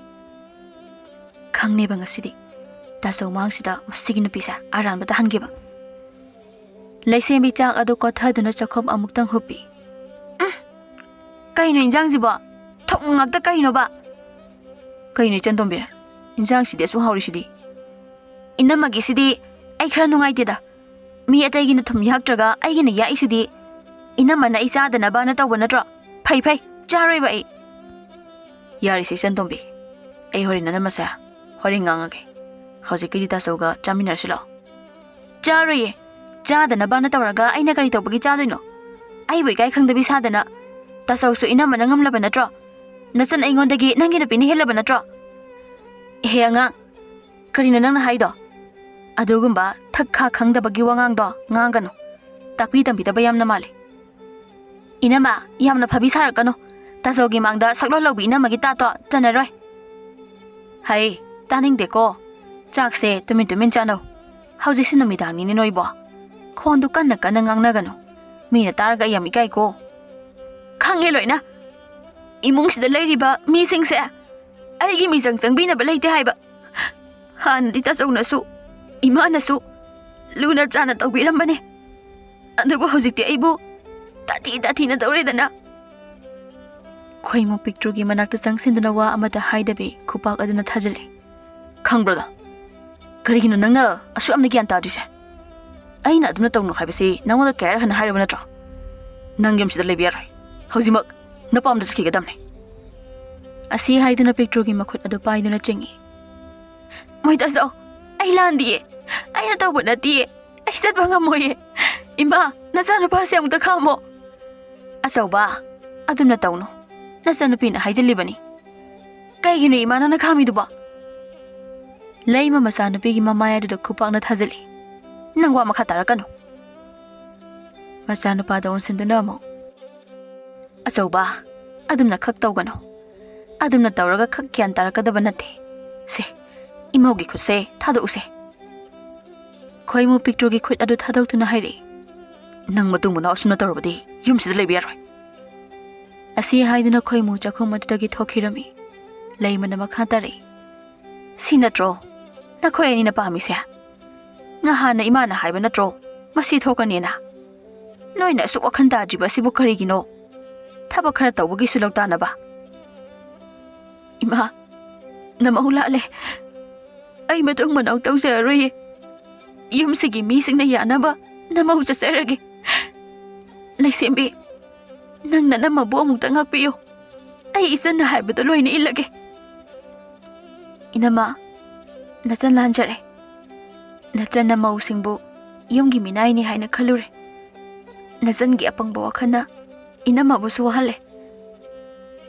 "ꯈꯪꯅꯦꯕ ꯉꯁꯤꯗꯤ꯫ ꯇꯥꯆꯧ ꯃꯥꯡꯁꯤꯗ ꯃꯁꯤꯒꯤ ꯅꯨꯄꯤꯁꯦ ꯑꯔꯥꯟꯕ ꯇꯥꯍꯟꯒꯦꯕ꯫" ꯂꯩꯁꯦꯝꯕꯤ ꯆꯥꯛ ꯑꯗꯨ ꯀꯣꯠꯊꯗꯨꯅ ꯆꯥꯛꯈꯨꯝ ꯑꯃꯨꯛꯇꯪ ꯍꯨꯞꯄꯤ꯫ "ꯎꯝ, ꯀꯩꯅꯣ ꯏꯟꯖꯥꯡꯁꯤꯕꯣ? ꯊꯨꯝ ꯉꯥꯛꯇ ꯀꯩꯅꯣꯕ?" "ꯀꯩꯅꯣ ꯏꯆꯟꯇꯣꯝꯕꯤ, ꯏꯟꯖꯥꯡꯁꯤꯗꯤ ꯑꯁꯨꯛ ꯍꯥꯎꯔꯤꯁꯤꯗꯤ?" "ꯏꯅꯝꯃꯒꯤꯁꯤꯗꯤ ꯑꯩ ꯈꯔ ꯅꯨꯡꯉꯥꯏꯇꯦꯗ꯫ ꯃꯤ ꯑꯇꯩꯒꯤꯅ ꯊꯨꯝ ꯌꯥꯛꯇ꯭ꯔꯒ ꯑꯩꯒꯤꯅ ꯌꯥꯛꯏꯁꯤꯗꯤ꯫ ꯏꯅꯝꯃꯅ ꯑꯩ ꯆꯥꯗꯅꯕꯅ ꯇꯧꯕ ꯅꯠꯇ꯭ꯔꯣ? ꯐꯩ ꯐꯩ, ꯆꯥꯔꯣꯏꯕ ꯑꯩ꯫" "ꯌꯥꯔꯤꯁꯦ ꯏꯆꯟꯇꯣꯝꯕꯤ, ꯑꯩ ꯍꯣꯔꯦꯟ ꯅꯅꯝꯃꯁꯦ ꯍꯣꯔꯦꯟ ꯉꯥꯡꯉꯒꯦ꯫ ꯍꯧꯖꯤꯛꯀꯤꯗꯤ ꯇꯥꯆꯧꯒ ꯆꯥꯃꯤꯟꯅꯔꯁꯤ ꯂꯥꯛꯑꯣ꯫" "ꯆꯥꯔꯣꯏꯌꯦ꯫ ꯆꯥꯗꯅꯕꯅ ꯇꯧꯔꯒ ꯑꯩꯅ ꯀꯔꯤ ꯇꯧꯕꯒꯤ ꯆꯥꯗꯣꯏꯅꯣ? ꯑꯩꯕꯨ ꯏꯀꯥꯏ ꯈꯪꯗꯕꯤ ꯁꯥꯗꯅ꯫ ꯇꯥꯆꯧꯁꯨ ꯏꯅꯝꯃꯅ ꯉꯝꯂꯕ ꯅꯠꯇ꯭ꯔꯣ? ꯅꯆꯟ ꯑꯩꯉꯣꯟꯗꯒꯤ ꯅꯪꯒꯤ ꯅꯨꯄꯤꯅ ꯍꯦꯜꯂꯕ ꯅꯠꯇ꯭ꯔꯣ?" "ꯏꯍꯦ ꯑꯉꯥꯡ, ꯀꯔꯤꯅꯣ ꯅꯪꯅ ꯍꯥꯏꯗꯣ? ꯑꯗꯨꯒꯨꯝꯕ ꯊꯛ ꯈꯥ ꯈꯪꯗꯕꯒꯤ ꯋꯥꯉꯥꯡꯗꯣ ꯉꯥꯡꯒꯅꯨ꯫ ꯇꯥꯛꯄꯤ ꯇꯝꯕꯤꯗꯕ ꯌꯥꯝꯅ ꯃꯥꯜꯂꯤ꯫" "ꯏꯅꯝꯃ, ꯌꯥꯝꯅ ꯐꯕꯤ ꯁꯥꯔꯛꯀꯅꯨ꯫ ꯇꯥꯆꯧꯒꯤ ꯃꯥꯡꯗ ꯁꯛꯂꯣꯟ ꯂꯧꯕꯤ ꯏꯅꯝꯃꯒꯤ ꯇꯥꯠꯇꯣ ꯆꯟꯅꯔꯣꯏ꯫" "ꯍꯩ, ꯇꯥꯅꯤꯡꯗꯦꯀꯣ꯫ ꯆꯥꯛꯁꯦ ꯇꯨꯃꯤꯟ ꯇꯨꯃꯤꯟ ꯆꯥꯅꯧ꯫ ꯍꯧꯖꯤꯛꯁꯤ ꯅꯨꯃꯤꯗꯥꯡꯅꯤꯅꯦ ꯅꯣꯏꯕꯣ꯫ ꯈꯣꯟꯗꯨ ꯀꯟꯅ ꯀꯟꯅ ꯉꯥꯡꯅꯒꯅꯨ꯫ ꯃꯤꯅ ꯇꯥꯔꯒ ꯑꯩ ꯌꯥꯝ ꯏꯀꯥꯏꯀꯣ꯫" "ꯈꯪꯉꯦ ꯂꯣꯏꯅ꯫ ꯏꯃꯨꯡꯁꯤꯗ ꯂꯩꯔꯤꯕ ꯃꯤꯁꯤꯡꯁꯦ ꯑꯩꯒꯤ ꯃꯤꯆꯪ ꯆꯪꯕꯤꯅꯕ ꯂꯩꯇꯦ ꯍꯥꯏꯕ꯫ ꯍꯥꯟꯅꯗꯤ ꯇꯥꯆꯧꯅꯁꯨ, ꯏꯃꯥꯅꯁꯨ ꯂꯨꯅ ꯆꯥꯅ ꯇꯧꯕꯤꯔꯝꯕꯅꯦ꯫ ꯑꯗꯨꯕꯨ ꯍꯧꯖꯤꯛꯇꯤ ꯑꯩꯕꯨ ꯇꯥꯊꯤ ꯇꯥꯊꯤꯅ ꯇꯧꯔꯦꯗꯅ꯫" ꯈꯣꯏꯃꯨ ꯄꯤꯛꯇ꯭ꯔꯨꯒꯤ ꯃꯅꯥꯛꯇ ꯆꯪꯁꯤꯟꯗꯨꯅ ꯋꯥ ꯑꯃꯠꯇ ꯍꯥꯏꯗꯕꯤ ꯈꯨꯄꯥꯛ ꯑꯗꯨꯅ ꯊꯥꯖꯤꯜꯂꯤ꯫ "ꯈꯪꯕ꯭ꯔꯣꯗꯣ? ꯀꯔꯤꯒꯤꯅꯣ ꯅꯪꯅ ꯑꯁꯨꯛ ꯌꯥꯝꯅ ꯒ꯭ꯌꯥꯟ ꯇꯥꯗ꯭ꯔꯤꯁꯦ? ꯑꯩꯅ ꯑꯗꯨꯝꯅ ꯇꯧꯅꯨ ꯍꯥꯏꯕꯁꯤ ꯅꯪꯉꯣꯟꯗ ꯀꯌꯥꯔꯛ ꯍꯟꯅ ꯍꯥꯏꯔꯕ ꯅꯠꯇ꯭ꯔꯣ? ꯅꯪ ꯌꯨꯝꯁꯤꯗ ꯂꯩꯕ ꯌꯥꯔꯣꯏ꯫ ꯍꯧꯖꯤꯛꯃꯛ ꯅꯄꯥꯝꯗ ꯆꯠꯈꯤꯒꯗꯕꯅꯤ꯫" ꯑꯁꯤ ꯍꯥꯏꯗꯨꯅ ꯄꯤꯛꯇ꯭ꯔꯨꯒꯤ ꯃꯈꯨꯠ ꯑꯗꯨ ꯄꯥꯏꯗꯨꯅ ꯆꯤꯡꯏ꯫ "ꯃꯣꯏꯗꯥꯆꯧ, ꯑꯩ ꯂꯥꯟꯗꯤꯌꯦ꯫ ꯑꯩꯅ ꯇꯧꯕ ꯅꯠꯇꯤꯌꯦ꯫ ꯑꯩ ꯆꯠꯄ ꯉꯝꯃꯣꯏꯌꯦ꯫ ꯏꯃꯥ, ꯅꯆꯥꯅꯨꯄꯥꯁꯦ ꯑꯃꯨꯛꯇ ꯈꯥꯝꯃꯣ꯫" "ꯑꯆꯧꯕ, ꯑꯗꯨꯝꯅ ꯇꯧꯅꯨ꯫ ꯅꯆꯥꯅꯨꯄꯤꯅ ꯍꯥꯏꯖꯤꯜꯂꯤꯕꯅꯤ꯫" "ꯀꯩꯒꯤꯅꯣ ꯏꯃꯥ ꯅꯪꯅ ꯈꯥꯝꯃꯤꯗꯨꯕꯣ?" ꯂꯩꯃ ꯃꯆꯥꯅꯨꯄꯤꯒꯤ ꯃꯃꯥꯏ ꯑꯗꯨꯗ ꯈꯨꯄꯥꯛꯅ ꯊꯥꯖꯤꯜꯂꯤ꯫ "ꯅꯪ ꯋꯥ ꯃꯈꯥ ꯇꯥꯔꯛꯀꯅꯨ꯫" ꯃꯆꯥꯅꯨꯄꯥꯗ ꯑꯣꯟꯁꯤꯟꯗꯨꯅ ꯑꯃꯨꯛ, "ꯑꯆꯧꯕ, ꯑꯗꯨꯝꯅ ꯈꯛ ꯇꯧꯒꯅꯨ꯫ ꯑꯗꯨꯝꯅ ꯇꯧꯔꯒ ꯈꯛ ꯒ꯭ꯌꯥꯟ ꯇꯥꯔꯛꯀꯗꯕ ꯅꯠꯇꯦ꯫ ꯁꯦ, ꯏꯃꯧꯒꯤ ꯈꯨꯠꯁꯦ ꯊꯥꯗꯣꯛꯎꯁꯦ꯫" ꯈꯣꯏꯃꯨ ꯄꯤꯛꯇ꯭ꯔꯨꯒꯤ ꯈꯨꯠ ꯑꯗꯨ ꯊꯥꯗꯣꯛꯇꯨꯅ ꯍꯥꯏꯔꯛꯏ꯫ "ꯅꯪ ꯃꯇꯨꯡ ꯃꯅꯥꯎ ꯑꯁꯨꯝꯅ ꯇꯧꯔꯕꯗꯤ ꯌꯨꯝꯁꯤꯗ ꯂꯩꯕ ꯌꯥꯔꯣꯏ꯫" ꯑꯁꯤ ꯍꯥꯏꯗꯨꯅ ꯈꯣꯏꯃꯨ ꯆꯥꯛꯈꯨꯝ ꯑꯗꯨꯗꯒꯤ ꯊꯣꯛꯈꯤꯔꯝꯃꯤ꯫ ꯂꯩꯃꯅ ꯃꯈꯥ ꯇꯥꯔꯛꯏ꯫ "ꯁꯤ ꯅꯠꯇ꯭ꯔꯣ ꯅꯈꯣꯏ ꯑꯅꯤꯅ ꯄꯥꯝꯃꯤꯁꯦ? ꯉꯍꯥꯟꯅ ꯏꯃꯥꯅ ꯍꯥꯏꯕ ꯅꯠꯇ꯭ꯔꯣ ꯃꯁꯤ ꯊꯣꯛꯀꯅꯤꯅ? ꯅꯣꯏꯅ ꯑꯁꯨꯛ ꯋꯥꯈꯜ ꯇꯥꯗ꯭ꯔꯤꯕ ꯑꯁꯤꯕꯨ ꯀꯔꯤꯒꯤꯅꯣ? ꯊꯕꯛ ꯈꯔ ꯇꯧꯕꯒꯤꯁꯨ ꯂꯧꯇꯥꯅꯕ꯫" "ꯏꯃꯥ, ꯅꯃꯧ ꯂꯥꯜꯂꯦ꯫ ꯑꯩ ꯃꯇꯨꯡ ꯃꯅꯥꯎ ꯇꯧꯖꯔꯔꯣꯏꯌꯦ꯫ ꯌꯨꯝꯁꯤꯒꯤ ꯃꯤꯁꯤꯡꯅ ꯌꯥꯅꯕ ꯅꯃꯧ ꯆꯠꯆꯔꯒꯦ꯫ ꯂꯩꯁꯦꯝꯕꯤ, ꯅꯪ ꯅꯅꯝꯃꯕꯨ ꯑꯃꯨꯛꯇ ꯉꯥꯛꯄꯤꯌꯨ꯫ ꯑꯩ ꯏꯆꯟꯅ ꯍꯥꯏꯕꯗꯣ ꯂꯣꯏꯅ ꯏꯜꯂꯒꯦ꯫" "ꯏꯅꯝꯃ, ꯅꯆꯟ ꯂꯥꯟꯖꯔꯦ꯫ ꯅꯆꯟꯅ ꯃꯧꯁꯤꯡꯕꯨ ꯌꯨꯝꯒꯤ ꯃꯤꯅꯥꯏꯅꯤ ꯍꯥꯏꯅ ꯈꯜꯂꯨꯔꯦ꯫ ꯅꯆꯟꯒꯤ ꯑꯄꯪꯕ ꯋꯥꯈꯜꯅ ꯏꯅꯝꯃꯕꯨꯁꯨ ꯋꯥꯍꯜꯂꯦ꯫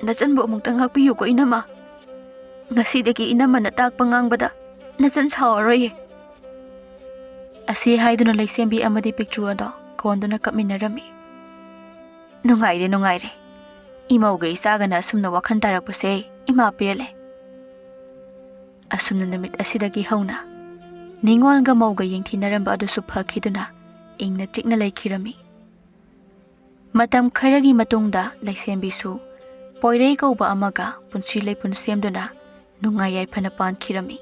ꯅꯆꯟꯕꯨ ꯑꯃꯨꯛꯇ ꯉꯥꯛꯄꯤꯌꯨꯀꯣ ꯏꯅꯝꯃ꯫ ꯉꯁꯤꯗꯒꯤ ꯏꯅꯝꯃꯅ ꯇꯥꯛꯄ ꯉꯥꯡꯕꯗ ꯅꯆꯟ ꯁꯥꯎꯔꯔꯣꯏꯌꯦ꯫" ꯑꯁꯤ ꯍꯥꯏꯗꯨꯅ ꯂꯩꯁꯦꯝꯕꯤ ꯑꯃꯗꯤ ꯄꯤꯛꯇ꯭ꯔꯨ ꯑꯗꯣ ꯀꯣꯟꯗꯨꯅ ꯀꯞꯃꯤꯟꯅꯔꯝꯃꯤ꯫ "ꯅꯨꯡꯉꯥꯏꯔꯦ, ꯅꯨꯡꯉꯥꯏꯔꯦ꯫ ꯏꯃꯧꯒ ꯏꯆꯥꯒꯅ ꯑꯁꯨꯝꯅ ꯋꯥꯈꯜ ꯇꯥꯔꯛꯄꯁꯦ ꯏꯃꯥ ꯄꯦꯜꯂꯦ꯫" ꯑꯁꯨꯝꯅ ꯅꯨꯃꯤꯠ ꯑꯁꯤꯗꯒꯤ ꯍꯧꯅ ꯅꯤꯉꯣꯜꯒ ꯃꯧꯒ ꯌꯦꯡꯊꯤꯅꯔꯝꯕ ꯑꯗꯨꯁꯨ ꯐꯈꯤꯗꯨꯅ ꯏꯪꯅ ꯆꯤꯛꯅ ꯂꯩꯈꯤꯔꯝꯃꯤ꯫ ꯃꯇꯝ ꯈꯔꯒꯤ ꯃꯇꯨꯡꯗ ꯂꯩꯁꯦꯝꯕꯤꯁꯨ ꯄꯣꯏꯔꯩ ꯀꯧꯕ ꯑꯃꯒ ꯄꯨꯟꯁꯤ ꯂꯩꯄꯨꯟ ꯁꯦꯝꯗꯨꯅ ꯅꯨꯡꯉꯥꯏ ꯌꯥꯏꯐꯅ ꯄꯥꯟꯈꯤꯔꯝꯃꯤ꯫